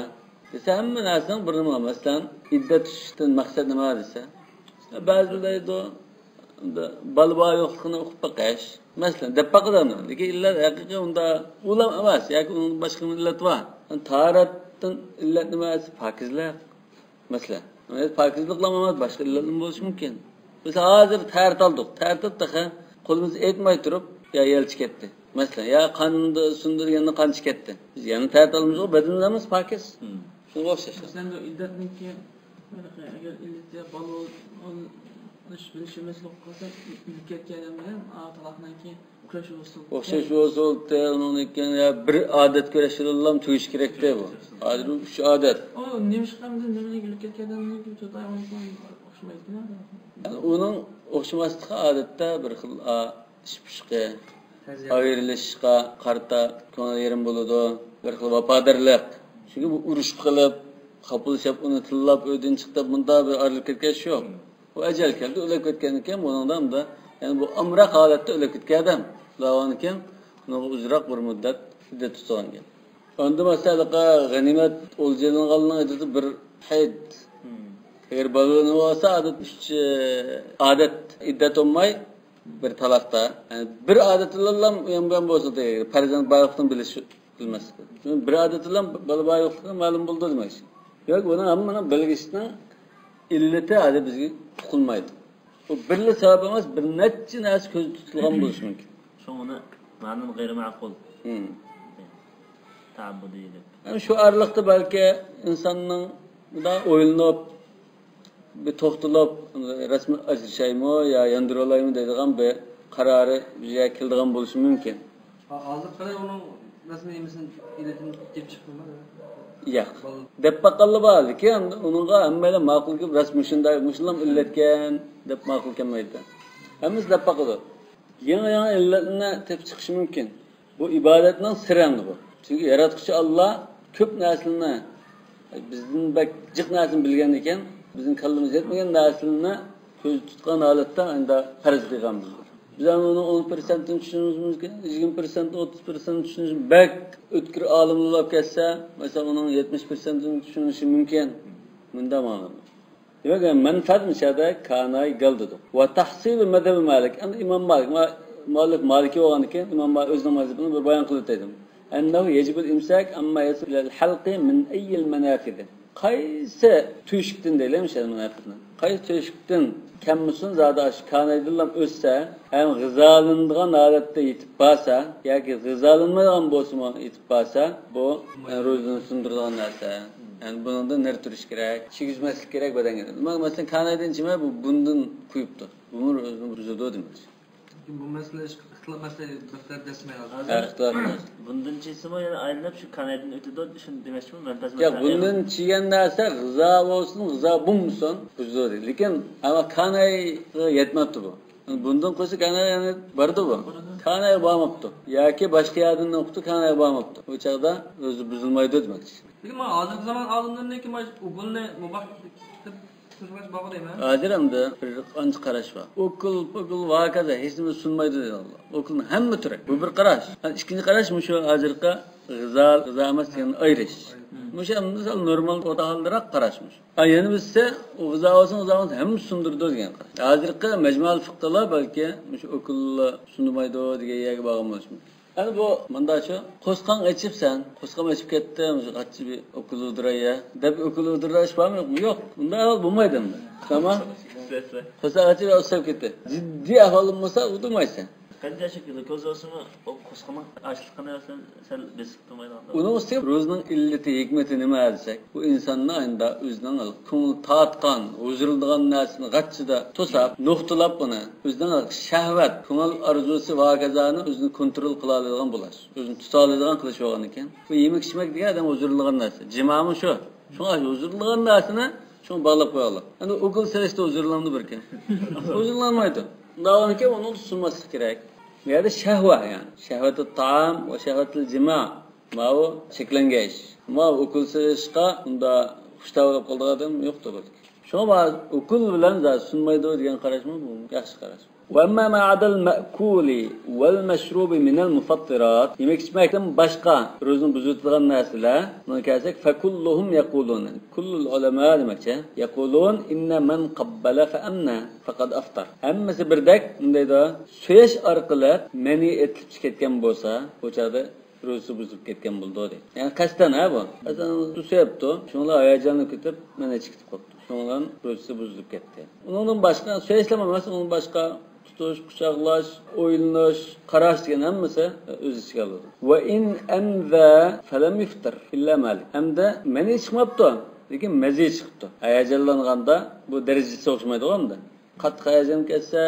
دېسە، ھەممە نەرسىنىڭ بىر نېمە. مەسىلەن، ئىددەت تۇتۇشتىن مەقسەت نېمە دېسە، بەزىلەر دەيدۇ، بالا بار يوقلۇقىنى ئۇقۇپ بېقىش. مەسىلەن، دەپ باقىدۇ ئۇنى. لېكىن ئىللەت ھەقىقىي ئۇندا ئۇلام ئەمەس ياكى ئۇنىڭ باشقا بىر ئىللەت بار. يەنى تاھارەتتىن ئىللەت نېمە دېسە، پاكىزلىق. مەسىلەن، پاكىزلىقلا ئەمەس، باشقا ئىللەتلەرمۇ بولۇشى مۇمكىن. مىسال، ھازىر تەھارەت ئالدۇق. تەھارەت ئالدۇق تېخى قولىمىزنى ئېيتماي تۇرۇپ، يا يەل چىكەتتى. مەسىلەن، يا قاندا سۇندۇرغاندا قان چىكەتتى. بىز يەنە تەھارەت ئالىمىزغۇ، بەدىنىمىز پاكىز. شۇنىڭغا ئوخشاش. مەسىلەن، بۇ ئىللەتنىڭكى، ئەگەر ئىللىتى بالا بىلىش، بىلىش مەسىلە بولۇپ قالسا، ئىللىتى كەلگەن بىلەن، ئا، تالاقنىڭكى ئوخشاش بولسا بولدى. ئوخشاش بولسا بولدى، ئۇنىڭدىن كېيىن يا بىر ئادەت كۈرەشلىرىلا تۈگىشى كېرەكتى بۇ. ھازىر بۇ ئۈچ ئادەت. ئۇ نېمىشقا ئەمدى نېمىنى ئىللىتى كەلگەنلىكى تۆت ئاي ئون كۈن ئوخشىمايدىكەن. يەنى ئۇنىڭ ئوخشىماسلىقى ئادەتتە بىر خىل، ئا، ئىش پۇشۇقى، ئايرىلىشىشقا قارىتا كۆڭۈل يېرىم بولىدۇ، بىر خىل ۋاپادارلىق. چۈنكى بۇ ئۇرۇش قىلىپ، خاپىلىشىپ، ئۇنى تىللاپ، ئۆيدىن چىق دەپ، مۇنداق بىر ئايرىلىپ كەتكەن ئىش يوق. ئۇ ئەجەل كەلدى، ئۆلۈپ كەتكەندىن كېيىن بۇنىڭدا ئەمدى، يەنى بۇ ئامراق ھالەتتە ئۆلۈپ كەتكەن ئادەم. ئۇلارغىكىن بۇنىڭغا ئۇزراق بىر مۇددەت ئىددەت تۇتىدىغان گەپ. ئاندىن مەسىلەن، غەنىيمەت ئولجا ئېلىنغانلارنىڭ ئىددىتى بىر ھەيت. ئەگەر بالىنى بولسا، ئادەت ئۈچ، ئادەت ئىددەت بولماي، بىر تالاقتا، يەنى بىر ئادەت بىلەنلا ئۇيان بۇيان بولسا، پەرزەنت بارلىقىنى بىلىش، بىلمەسلىك. چۈنكى بىر ئادەت بىلەن بالا بار يوقلۇقى مەلۇم بولىدۇ دېمەكچى. ياكى بۇنىڭ ھەممىنىڭ بىلگۈچىنىڭ ئىللىتى ھازىر بىزگە ئۇقۇلمايدۇ. بۇ بىرلا سەۋەب ئەمەس، بىر نەچچە نەرسە كۆزدە تۇتۇلغان بولۇشى مۇمكىن. شۇڭا ئۇنى مەنىن غەيرىي مەقۇل. تەئەببۇدىي دەپ. يەنى شۇ ئارىلىقتا بەلكى ئىنساننىڭ مۇنداق ئويلىنىپ، بىر توختىلىپ، رەسمىي ئاجرىشايمۇ يا ياندۇرۇۋالايمۇ دەيدىغان بىر قارارى يۈزىگە كېلىدىغان بولۇشى مۇمكىن. ھا، ھازىرغا قەدەر ئۇنىڭ رەسمىي نېمىسىنى، ئىللىتىنى تېپىپ چىقتىمۇ؟ ياق. دەپ باققانلار بار، لېكىن ئۇنىڭغا ھەممەيلەن ماقۇل كېلىپ، راست مۇشۇنداق، مۇشۇنداق ئىللەتكەن دەپ ماقۇل كەلمەيدۇ. ھەممىسى دەپ باقىدۇ. يېڭى-يېڭى ئىللەتنى تېپىپ چىقىشى مۇمكىن. بۇ ئىبادەتنىڭ سىرى ئەمدى بۇ. چۈنكى ياراتقۇچى ئاللا كۆپ نەرسىلەرنى، بىزدىن بەك جىق نەرسىنى بىلگەن ئىكەن، بىزنىڭ كاللىمىز يەتمىگەن نەرسىلەرنى كۆزدە تۇتقان ھالەتتە ئەمدى پەرز قىلغان بىزدە. بىز ئەمدى ئۇنىڭ ئون پىرسەنتىنى چۈشىنىشىمىز مۇمكىن، يىگىرمە پىرسەنت، ئوتتۇز پىرسەنت چۈشىنىش بەك ئۆتكۈر ئالىملار بولۇپ كەتسە، مەسىلەن، ئۇنىڭ يەتمىش پىرسەنتىنى چۈشىنىشى مۇمكىن. مۇنداق مانا. دېمەك، مەنپەئەت مۇشۇ يەردە كاناي گەل دېدۇق. ۋە تەھسىلى مەزھەبى مالىك. ئەمدى ئىمام مالىك، ما-، مۇئەللىپ مالىكى بولغاندىكىن، ئىمام مالىك ئۆزىنىڭ مەزھىپىنى بىر بايان قىلىپ ئۆتەيدۇ. ئەننەھۇ يەجىبۇل ئىمساك ئەمما يەسۇلۇ ئىلەل ھەلقى مىن ئەييىل مەنافىزى. قايسى تۆشۈكتىن دەيلى مۇشۇ مۇناپىقنى. قايسى تۆشۈكتىن كەلمىسۇن زادى ئاشۇ كانايدىنلا ئۆتسە، ھەم غىزالىنىدىغان ھالەتتە يېتىپ بارسا، ياكى غىزالىنمايدىغان بولسىمۇ يېتىپ بارسا، بۇ، يەنى روزىنى سۇندۇرىدىغان نەرسە. يەنى بۇنىڭدىن نېرى تۇرۇش كېرەك، كىيگۈزمەسلىك كېرەك بەدەنگە. مەسىلەن، كانايدىن چىمە بۇ بۇندىن قويۇپتۇ. بۇمۇ روزىنى بۇزىدۇ دېمەكچى. لېكىن بۇ مەسىلە ئىختىلاپ مەسىلە بىر تەرەپ دەسمەي ھازىر. ھە، ئىختىلاپ مەسىلە. بۇندىن چىسىمۇ يەنە ئايلىنىپ شۇ كانايدىن ئۆتىدۇ، شۇنى دېمەكچىمۇ مەن تەسمە. ياق، بۇندىن چىگەن نەرسە غىزا بولسۇن، غىزا بولمىسۇن، بۇزۇلدى. لېكىن ئەمما كانايغا يەتمەپتۇ بۇ. بۇندىن قويسا كاناي يەنە باردى بۇ. كانايغا بارماپتۇ. ياكى باشقا يەردىن ئوقۇپتۇ، كانايغا بارماپتۇ. ئۇ چاغدا ئۆزى بۇزۇلمايدۇ دېمەكچى. لېكىن مانا ھازىرقى زامان ئالىملىرىنىڭكى مانا ئوكۇلنى مۇباھ دەپ تۇرغاچ بارغۇ دەيمەن. ھازىر ئەمدى بىر قانچە قاراش بار. ئوكۇل، پوكۇل ۋە ھاكازا ھېچنېمە سۇنمايدۇ دەيدۇ. ئوكۇلنىڭ ھەممە تۈرى. بۇ بىر قاراش. ئىككىنچى قاراش مۇشۇ ھازىرقى غىزا، غىزا ئەمەس دېگەن ئايرىش. مۇشۇ ئەمدى سەل نورمال ئوتاھالدىراق قاراش مۇشۇ. يەنە بىرسى، ئۇ غىزا بولسۇن، غىزا بولمىسۇن، ھەممە سۇندۇرىدۇ دېگەن قاراش. ھازىرقى مەجمۇئەل فىقتىلا بەلكى مۇشۇ ئوكۇللا سۇندۇرمايدۇ دېگەن يەرگە بارغان بولۇشى مۇمكىن. ئەنە بۇ مۇنداق شۇ، قورسىقىڭ ئېچىپسەن، قورسىقىم ئېچىپ كەتتى، مۇشۇ قاچچا بىر ئوكۇل ھۇدۇراي يە دەپ ئوكۇل ھۇدۇرلاش بارمۇ يوقمۇ؟ يوق، بۇنداق ئەھۋال بولمايدۇ ئەمدى. تامام. قورساق ئېچىپ ئۇسساپ كەتتى. جىددىي ئەھۋال بولمىسا ھۇدۇرمايسەن. قانچە شەكىللىك كۆز بولسىمۇ، ئۇ قورسىقىنىڭ ئاچلىقىنى سەل، سەل بېسىق تۇرمايدىغان. ئۇنىڭ ئۈستىگە روزىنىڭ ئىللىتى، ھېكمىتى نېمە دېسەك، بۇ ئىنساننى ئاينىدا ئۆزىنىڭ كۆڭلى تارتقان، ھۇزۇرلىنىدىغان نەرسىنى غاچچىدا توساپ، نوختىلاپ ئۇنى، ئۆزىنىڭ شەھۋەت، كۆڭۈل ئارزۇسى ۋە ھاكازانى ئۆزىنى كونترول قىلالايدىغان بولاش، ئۆزىنى تۇتالايدىغان قىلىش بولغاندىكىن. بۇ يېمەك-ئىچمەك دېگەن ئادەم ھۇزۇرلىنىدىغان نەرسە. جىمامۇ شۇ. شۇڭا شۇ ھۇزۇرلىنىدىغان نەرسىنى شۇڭا باغلاپ قويغانلىق. ئەمدى ئوكۇل سېلىشتا ھۇزۇرلىنىدۇ بىر كۈن. ھۇزۇرلانمايدۇ. ئۇنداق بولغاندىكىن ئۇنىڭ سۇنماسلىق كېرەك. بۇ يەردە شەھۋە، يەنى شەھۋەتۇ تائام ۋە شەھۋەتۇل جىما. ماۋۇ چەكلەنگەن ئىش. ماۋۇ ئوكۇل سېلىشقا ئۇنداق خۇشتاۋ بولۇپ قالىدىغان ئادەم يوقتۇر بەلكى. شۇڭا ماۋۇ ئوكۇل بىلەن زادى سۇنمايدۇ دېگەن قاراشمۇ بۇ ياخشى قاراش. وأما ما عدا المأكول والمشروب من المفطرات، يېمەك-ئىچمەكتىن باشقا روزىنى بۇزۇۋېتىدىغان نەرسىلەر، بۇنىڭغا كەلسەك، فكلهم يقولون، كل العلماء دېمەكچى، يقولون إن من قبل فأمنى فقد أفطر. ھەممىسى بىردەك مۇنداق دەيدۇ، سۆيۈش ئارقىلىق مەنى ئېتىلىپ چىقىپ كەتكەن بولسا، بۇ چاغدا روزىسى بۇزۇلۇپ كەتكەن بولىدۇ دەيدۇ. يەنى قەستەن ھە بۇ. قەستەن سۇ سېپىپتۇ. شۇڭلا ھاياجانلىنىپ كېتىپ، مەن ئىچىپ كېتىپ قاپتۇ. شۇنىڭ بىلەن روزىسى بۇزۇلۇپ كەتتى. ئۇنىڭدىن باشقا، سۆيۈشلەرمۇ ئەمەس، ئۇنىڭدىن باشقا تۇتۇش، قۇچاقلاش، ئويلىنىش، قاراش دېگەن ھەممىسى ئۆز ئىچىگە ئالىدۇ. وإن أمذى فلم يفطر إلا مالك. ئەمدى مەنى چىقماپتۇ، لېكىن مەزى چىقىپتۇ. ھاياجانلانغاندا بۇ دەرىجىسى ئوخشىمايدىغۇ ئەمدى. قاتتىق ھاياجان كەتسە،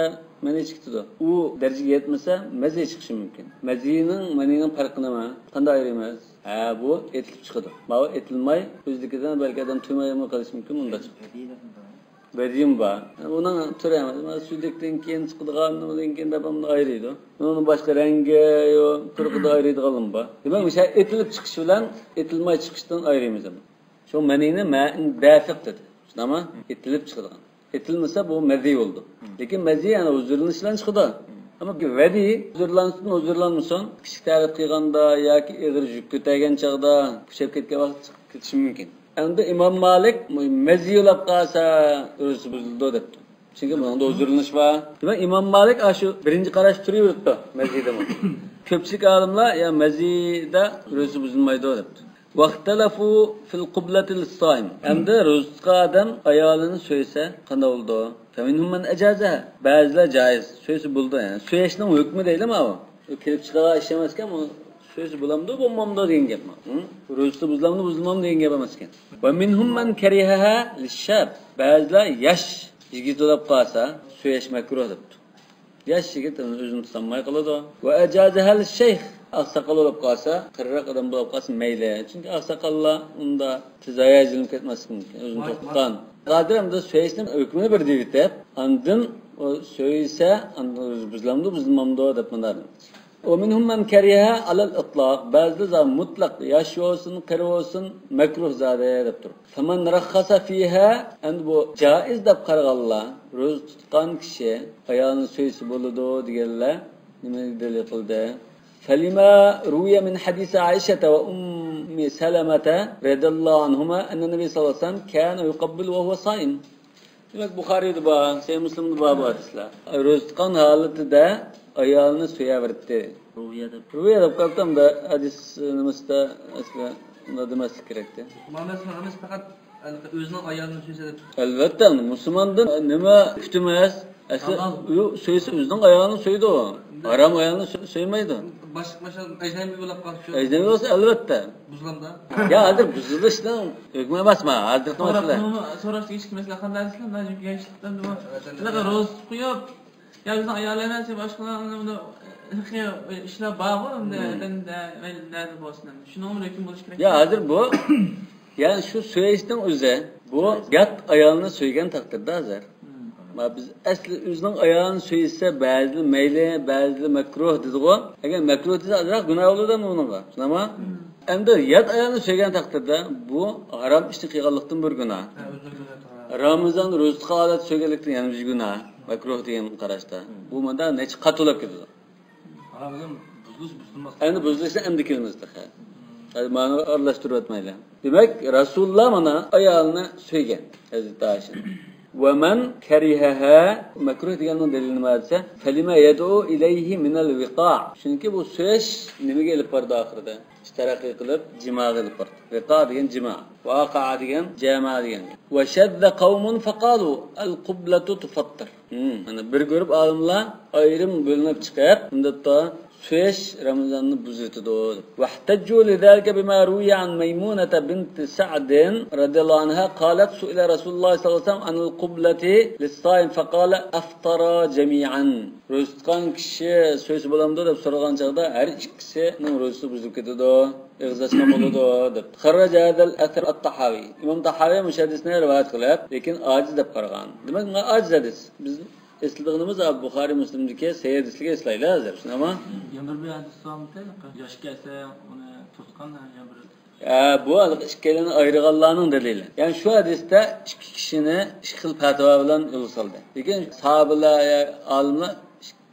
مەنى چىقىدۇ. ئۇ دەرىجىگە يەتمىسە، مەزى چىقىشى مۇمكىن. مەزىنىڭ، مەنىنىڭ پەرقى نېمە؟ قانداق ئايرىيمىز؟ ھە، بۇ ئېتىلىپ چىقىدۇ. ماۋۇ ئېتىلماي، ئۆزلۈكىدىن بەلكى ئادەم تۇيمايمۇ قېلىشى مۇمكىن، ئۇنداق چىقىدۇ. ۋەدىيمۇ بار. ئۇنىڭ تۈرى ئەمەس. مانا سۈيدۈكتىن كېيىن چىقىدىغان، نېمىدىن كېيىن دەپ ئۇنى ئايرىيدۇ. ئۇنىڭ باشقا رەڭگى، يو، پۇرىقىدا ئايرىيدىغانلىرى بار. دېمەك، مۇشۇ ئېتىلىپ چىقىش بىلەن ئېتىلماي چىقىشتىن ئايرىيمىز ئەمدى. شۇ مەنىنى مائىن دافىق دېدى. شۇنداقمۇ؟ ئېتىلىپ چىقىدىغان. ئېتىلمىسا بۇ مەزى بولىدۇ. لېكىن مەزى يەنە ھۇزۇرلىنىش بىلەن چىقىدۇ. ئەمما ۋەدى ھۇزۇرلانسۇن، ھۇزۇرلانمىسۇن، كىچىك تەرەت قىلغاندا ياكى ئېغىر يۈك كۆتەرگەن چاغدا، كۈچەپ كەتكەن ۋاقىت چىقىپ كېتىشى مۇمكىن. ئەمدى ئىمام مالىك مەزى يولاپ قالسا روزىسى بۇزۇلىدۇ دەپتۇ. چۈنكى بۇنىڭدا ھۇزۇرلىنىش بار. دېمەك، ئىمام مالىك ئاشۇ بىرىنچى قاراشتا تۇرۇۋېرىپتۇ مەزىدىمۇ. كۆپچىلىك ئالىملار يا مەزىدە روزىسى بۇزۇلمايدۇ دەپتۇ. واختلفوا في القبلة للصائم. ئەمدى روزا تۇتقان ئادەم ئايالىنى سۆيسە قانداق بولىدۇ؟ فمنهم من أجازها. بەزىلەر جائىز، سۆيسە بولىدۇ. يەنى سۆيۈشنىڭ ھۆكمى دەيلى ماۋۇ. ئۇ كېلىپ چىقىدىغان ئىش ئەمەسكەن، بۇ سۆيسە بولامدۇ، بولمامدۇ دېگەن گەپ. ھە؟ روزىسى بۇزۇلامدۇ، بۇزۇلمامدۇ دېگەن گەپ ئەمەسكەن. ومنهم من كرهها للشاب. بەزىلەر ياش يىگىت بولۇپ قالسا، سۆيۈش مەكرۇھ دەپتۇ. ياش يىگىت ئۆزىنى تۇتالماي قالىدۇ. وأجازها للشيخ. ئاقساقال بولۇپ قالسا، قېرىراق ئادەم بولۇپ قالسا مەيلى. چۈنكى ئاقساقاللار ئۇندا تېز ھاياجىنىپ كەتمەسلىكى مۇمكىن، ئۆزىنى توختىتقان. قادىر ئەمدى سۆيۈشنىڭ ھۆكمىنى بىر دېيىۋېتىپ، ئاندىن ئۇ سۆيسە، ئاندىن بۇزۇلامدۇ، بۇزۇلمامدۇ دەپ مۇنداق. ومنهم من كرهها على الإطلاق. بەزىلەر زادى مۇتلەق ياش بولسۇن، قېرى بولسۇن، مەكرۇھ زادى دەپ تۇرۇپ. فمن رخص فيها، ئەمدى بۇ جائىز دەپ قارىغانلار، روزا تۇتقان كىشى ئايالىنى سۆيسە بولىدۇ دېگەنلەر نېمىنى دەلىل قىلدى؟ فلما روي من حديث عائشة وأم سلمة رضي الله عنهما أن النبي صلى الله عليه وسلم كان يقبل وهو صائم. دېمەك، بۇخارىيدا بار، سەھىھ مۇسلىمدا بار بۇ ھەدىسلەر. روزا تۇتقان ھالىتىدە ئايالىنى سۆيەۋېرىتتى. رويە دەپ. رويە دەپ قالدىم، ھەدىس نېمىسىدە ئەسلى ئۇنداق دېمەسلىك كېرەكتى. مۇسۇلمانلار ئەمەس، پەقەت ئۆزىنىڭ ئايالىنى سۆيسە دەپ. ئەلۋەتتە، مۇسۇلماندىن نېمە كۈتىمىز؟ ئەسلى ھالال. ئۇ سۆيسە ئۆزىنىڭ ئايالىنى سۆيىدۇ. ھارام ئايالنى سۆ-، سۆيمەيدۇ. باشقا، باشقا ئەجنەبىي بولۇپ قالسا شۇ. ئەجنەبىي بولسا، ئەلۋەتتە. بۇزۇلامدا؟ يا، ھازىر بۇزۇلۇشنىڭ ھۆكمى ئەمەس، ما، ھازىرقى مەسىلە. سوراش دېگۈچكى مەسىلە قانداق دېسىلە، مەن ياشلىقتىن بۇ، شۇنداق روزا تۇتۇپ قويۇپ، يا بىزنىڭ ئاياللار ئەمەس، يا باشقىلار، ئۇندا ئىشلار بارغۇ، ئەمدى دىندا، نەدە بولسۇن، ئەمدى شۇنىڭ ھۆكمى بولۇشى كېرەك. يا، ھازىر بۇ، يەنى شۇ سۆيۈشنىڭ ئۆزى، بۇ يات ئايالنى سۆيگەن تەقدىردە ھازىر. ما بىز ئەسلى ئۆزىنىڭ ئايالىنى سۆيسە، بەزىلەر مەيلى، بەزىلەر مەكرۇھ دېدىغۇ. ئەگەر مەكرۇھ دېسە، ئازراق گۇناھ بولىدۇ ئەمدى ئۇنىڭغا. شۇنداقمۇ؟ ئەمدى يات ئايالنى سۆيگەن تەقدىردە، بۇ ھارام ئىشنى قىلغانلىقتىن بىر گۇناھ. رامىزاندا روزا تۇتقان ھالەتتە سۆيگەنلىكتىن يەنە بىر گۇناھ. مەكرۇھ دېگەن قاراشتا. بۇ مۇندا نەچچە قات بولۇپ كېتىدۇ. ھارام بۇزۇلۇش، بۇزۇلماس. ئەمدى بۇزۇلۇشنى ئەمدى كېلىمىز تېخى. ھازىر مانا ئارىلاشتۇرۇۋەتمەيلى. دېمەك، رەسۇلۇللا مانا ئايالىنى سۆيگەن، ھەزرىتى ئائىشىنى. ومن كرهها، مەكرۇھ دېگەننىڭ دەلىلى نېمە دېسە، فلما يدعو إليه من الوقاع. چۈنكى بۇ سۆيۈش نېمىگە ئېلىپ بارىدۇ ئاخىرىدا؟ تەرەققىي قىلىپ، جىماغا ئېلىپ بارىدۇ. ۋىقا دېگەن جىما. ۋاقىئە دېگەن جەما دېگەن. وشذ قوم فقالوا القبلة تفطر. مم. مانا بىر گۇرۇپ ئالىملار ئايرىم بۆلۈنۈپ چىقىپ، بۇنداقتا سۆيۈش رامىزاننى بۇزۇۋېتىدۇ. واحتجوا لذلك بما روي عن ميمونة بنت سعد رضي الله عنها قالت سئل رسول الله صلى الله عليه وسلم عن القبلة للصائم فقال أفطرا جميعا. روزا تۇتقان كىشى سۆيسە بولامدۇ دەپ سورىغان چاغدا ھەر ئىككىسىنىڭ روزىسى بۇزۇلۇپ كېتىدۇ، ئېغىز ئاچقان بولىدۇ دەپ. خرج هذا الأثر الطحاوي. ئىمام تاھاۋى مۇشۇ ھەدىسنى رىۋايەت قىلىپ، لېكىن ئاجىز دەپ قارىغان. دېمەك، مانا ئاجىز ھەدىس. بىز ئېسلىدىغىنىمىز بۇخارى مۇسلىمدىكى سەھىھ ھەدىسلىكى ئېسلايلى ھازىر. شۇنداقمۇ؟ يەنە بىر، بىر ھەدىس بارمىكەن؟ ياش كەلسە ئۇنى توسقان، يەنە بىر. ھە، بۇ ھېلىقى ئىككىيلەننى ئايرىغانلارنىڭ دەلىلى. يەنى شۇ ھەدىستە ئىككى كىشىنى ئىككى خىل پەتىۋا بىلەن يولغا سالدى. لېكىن ساھابىلەر، ئالىملار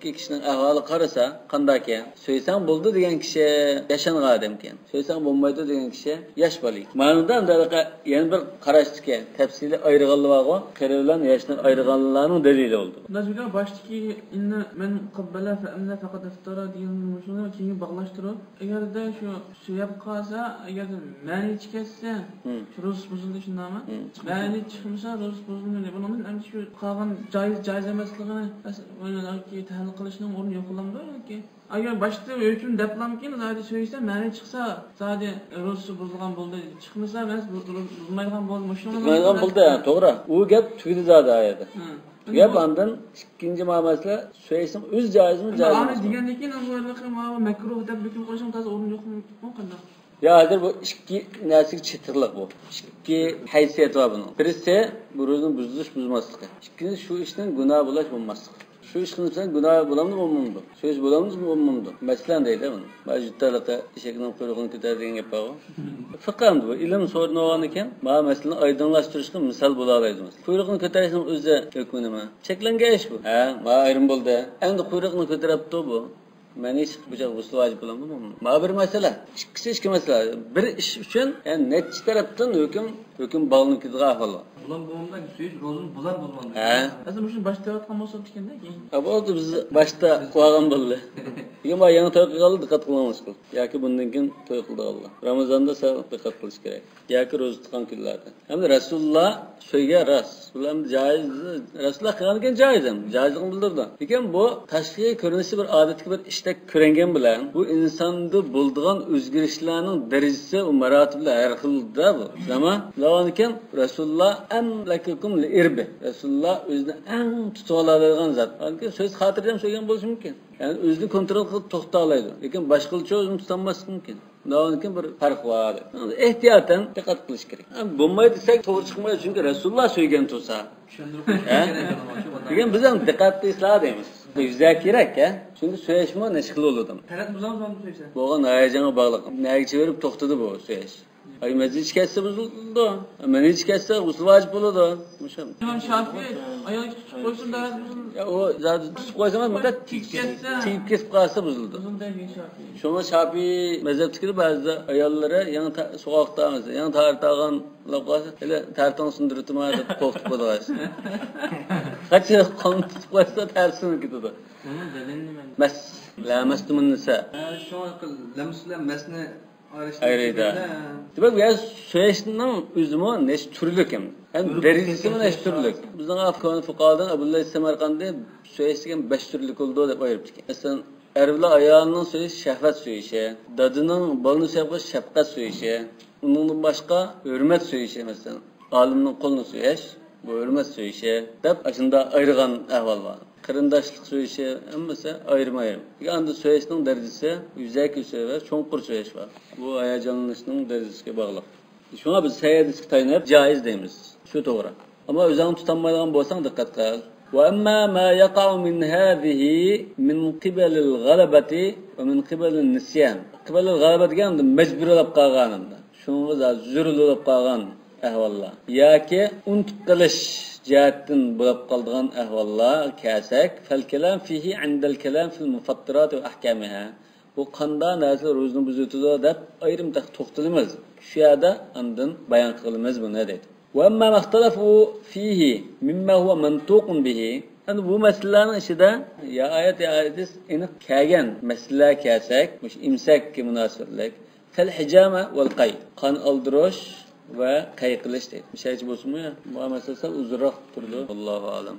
ئىككى كىشىنىڭ ئەھۋالىغا قارىسا، قانداككەن؟ سۆيسەڭ بولدى دېگەن كىشى ياشانغان ئادەمكەن. سۆيسەڭ بولمايدۇ دېگەن كىشى ياش بالا ئىكەن. مانا بۇندا ھېلىقى يەنە بىر قاراشتىكەن. تەپسىلىي ئايرىغانلار بارغۇ، قېرى بىلەن ياشنى ئايرىغانلارنىڭ دەلىلى بولدى. نازىكا باشتىكى إن من قبل فأمن فقد أفطر دېگەن مۇشۇنى كېيىن باغلاشتۇرۇپ، ئەگەردە شۇ سۆيۈپ قالسا، ئەگەردە مەنى چىقسا، ھىم. شۇ روزىسى بۇزۇلدى، شۇنداقمۇ؟ ھىم. مەنى چىقمىسا، روزىسى بۇزۇلمىدى. بۇنىڭدىن ئەمدى شۇ قالغان جايىز، جايىز ئەمەسلىكىنى مەس-، ياكى تەھلىل قىلىشنىڭ ئورنى يوق بولامدۇ ياكى؟ ئەگەر باشتا ھۆكۈم دەپلامكىن، زادى سۆيسە، مەنى چىقسا، زادى روزىسى بۇزۇلغان بولدى. چىقمىسا، مەس-، بۇ-، بۇ-، بۇزۇلمايدىغان بولدى. مۇشۇنىڭ بۇزۇلمايدىغان بولدى، ھە، توغرا. ئۇ گەپ تۈگىدى زادى ئايەتتە. ھە. گەپ ئاندىن ئىككىنچى مەسىلە، سۆيسىڭ ئۆز جايىزمۇ، ئەمدى جايىز ئۇنى ئەمەسمۇ؟ دېگەندىن كېيىن، ئەمدى مەكرۇھ دەپ ھۆكۈم قىلىشنىڭ تازا ئورنى يوقمۇ قانداق؟ يا، ھازىر بۇ ئىككى نەرسىگە چېتىقلىق بۇ. ئىككى ھەيسىيەت بار بۇنىڭ. بىرسى، بۇ روزىنى بۇزۇش بۇزماسلىقى. ئىككىنچى، شۇ ئىشنىڭ گۇناھ بولاش بولماسلىقى. شۇ ئىش قىلسا گۇناھ بولامدۇ، بولمامدۇ؟ سۆيسە بولامدۇ، بولمامدۇ؟ مەسىلەن دەيدۇ بۇنى. مانا يۇرتتا ھېلىقى ئېشەكنىڭ قۇيرۇقىنى كۆتەر دېگەن گەپ بارغۇ. فىقھە ئەمدى بۇ. ئىلىم سورىنىۋالغاندىكىن، مانا مەسىلىنى ئايدىڭلاشتۇرۇشقا مىسال بولالايدۇ. قۇيرۇقنى كۆتەرسىنىڭ ئۆزى ھۆكمى نېمە؟ چەكلەنگەن ئىش بۇ. ھە، مانا ئايرىم بولدى. ئەمدى قۇيرۇقنى كۆتۈرۈپتۇ بۇ. مەن ھېچ بۇ چاغ غۇسۇل ۋاجىپ بولامدۇ، بولمامدۇ؟ مانا بىر مەسىلە. ئىككىسى ئىككى مەسىلە. بىر ئىش ئۈچۈن، يەنى نەچچە تەرەپتىن ھۆكۈم، ھۆكۈم باغلىنىپ كېتىدىغان ئەھۋال بار. بۇلار بولمامدا سۆيۈش روزىنى بۇلار بولمامدۇ؟ ھە. ئەسلى مۇشۇنى باشتا دەۋاتقان بولسا ئىكەن-دە، كېيىن. ھە، بولدى، بىز باشتا قىلغان بولدى. كېيىن بار يېڭى توي قىلغانلار دىققەت قىلىڭلار. ياكى بۇندىن كېيىن توي قىلىدىغانلار. رامىزاندا سەل دىققەت قىلىش كېرەك. ياكى روزا تۇتقان كۈنلەردە. ھەمدە رەسۇلۇللا سۆيگەن راست. بۇلار ھەم جايىز، رەسۇلۇللا قىلغاندىكىن جايىز ھەم. جايىزلىقىنى بىلدۈرىدۇ. لېكىن بۇ تاشقى كۆرۈنۈشى بىر ئادەتتىكى بىر ئىشتەك كۆرۈنگەن بىلەن، بۇ ئىنساندا بولىدىغان ئۆزگىرىشلەرنىڭ دەرىجىسى، ئۇ ماراتىبلار ھەر خىلدا بۇ. شۇنداقمۇ؟ بۇلارنىڭكىن رەسۇلۇللا أملككم لإربه. رەسۇلۇللا ئۆزىنى ئەڭ تۇتۇۋالالايدىغان زات. بەلكى سۆز خاتىرجەم سۆيگەن بولۇشى مۇمكىن. يەنى ئۆزىنى كونترول قىلىپ توختالايدۇ. لېكىن باشقىلارچە ئۆزىنى تۇتالماسلىقى مۇمكىن. بۇنىڭدىن كېيىن بىر پەرق بار. ئېھتىياتەن دىققەت قىلىش كېرەك. ھە، بولمايدۇ دېسەك، توغرا چىقمايدۇ، چۈنكى رەسۇلۇللا سۆيگەن تۇرسا. چۈشەندۈرۈپ قويۇش ھە؟ كېرەك ئادەملەر شۇ. دېگەن بىز ھەم دىققەت قىلىشلا دەيمىز. يۈزەكى كېرەك، ھە؟ چۈنكى سۆيۈشمۇ نەچچە خىل بولىدۇ. تەرەت بۇزامسىز سۆيسە؟ بولغان ھاياجانغا باغلىق. نەگىچە بېرىپ توختىدى بۇ سۆيۈش؟ ئاي، مەززىچە كەتسە بۇزۇلىدۇ. مەنىچە كەتسە غۇسۇل ۋاجىپ بولىدۇ. مۇشۇ. ئىمام شافىئى ئايالغا تۇتۇپ قويسۇن، دەۋەت بۇزۇلىدۇ. يا، ئۇ زادى تۇتۇپ قويسىڭىز، مۇنداق تېگىپ كەتسە. تېگىپ كېتىپ قالسا بۇزۇلىدۇ. بۇزۇلىدۇ دەيدۇ شافىئى. شۇڭا شافىئى مەزھەپتىكىلەر بەزىدە ئاياللىرى يېڭى تا-، سوغۇقتا، مەسىلەن، يېڭى تارىتى ئالغان بولۇپ قالسا، ھېلى تارىتىڭنى سۇندۇرۇۋېتىمەن دەپ قورقۇتۇپ قويىدىغان. قاچا قولنى تۇتۇپ قويسا، تەرسىنى كېتىدۇ. ئۇنىڭ دەلىلى نېمە؟ مەس. لامەستۇمۇننىسا. ھە، شۇڭا لەمس بىلەن مەسنى ئايرىيدۇ. دېمەك، بۇ يەردە سۆيۈشنىڭ ئۆزىمۇ نەچچە تۈرلۈك ھەم. ھەم دەرىجىسىمۇ نەچچە تۈرلۈك. بىزنىڭ كونا فۇقاھادىن ئەبۇللەيس سەمەرقەندى سۆيۈش دېگەن بەش تۈرلۈك بولىدۇ دەپ ئايرىپتىكەن. مەسىلەن، ئەر بىلەن ئايالىنىڭ سۆيۈشى شەھۋەت سۆيۈشى، دادىنىڭ بالىنى سۆيۈپ قېلىشى شەپقەت سۆيۈشى، ئۇنىڭدىن باشقا ھۆرمەت سۆيۈشى، مەسىلەن، ئالىمنىڭ قولىنى سۆيۈش، بۇ ھۆرمەت سۆيۈشى دەپ ئاشۇنداق ئايرىغان ئەھۋال بار. قېرىنداشلىق سۆيۈشى ھەممىسى ئايرىم-ئايرىم. لېكىن ئاندىن سۆيۈشنىڭ دەرىجىسى يۈزەكى سۆيۈش ۋە چوڭقۇر سۆيۈش بار. بۇ ھاياجانلىنىشنىڭ دەرىجىسىگە باغلىق. شۇڭا بىز سەھىھ ھەدىسكە تايىنىپ جائىز دەيمىز. شۇ توغرا. ئەمما ئۆزۈڭنى تۇتالمايدىغان بولساڭ دىققەت قىل. وأما ما يقع من هذه من قبل الغلبة ومن قبل النسيان. قىبەلىل غەلەبە دېگەن مەجبۇرلاپ قالغان. شۇنىڭغا زورلىنىپ قالغان ئەھۋاللار ياكى ئۇنتۇپ قېلىش جەھەتتىن بولۇپ قالىدىغان ئەھۋاللارغا كەلسەك، فالكلام فيه عند الكلام في المفطرات وأحكامها. بۇ قانداق نەرسىلەر روزىنى بۇزۇۋېتىدۇ دەپ ئايرىم تېخى توختىلىمىز. شۇ يەردە ئاندىن بايان قىلىمىز بۇنى دەيدۇ. وأما ما اختلفوا فيه مما هو منطوق به. ئەمدى بۇ مەسىلىلەرنىڭ ئىچىدە يا ئايەت، يا ھەدىس ئېنىق كەلگەن مەسىلىلەرگە كەلسەك، مۇشۇ ئىمساككە مۇناسىۋەتلىك، كالحجامة والقيء، قان ئالدۇرۇش ۋە قەي قىلىش دەيدۇ. شەرتى بولسىمۇ، بۇ مەسىلە سەل ئۇزۇنراق تۇرىدۇ. والله أعلم.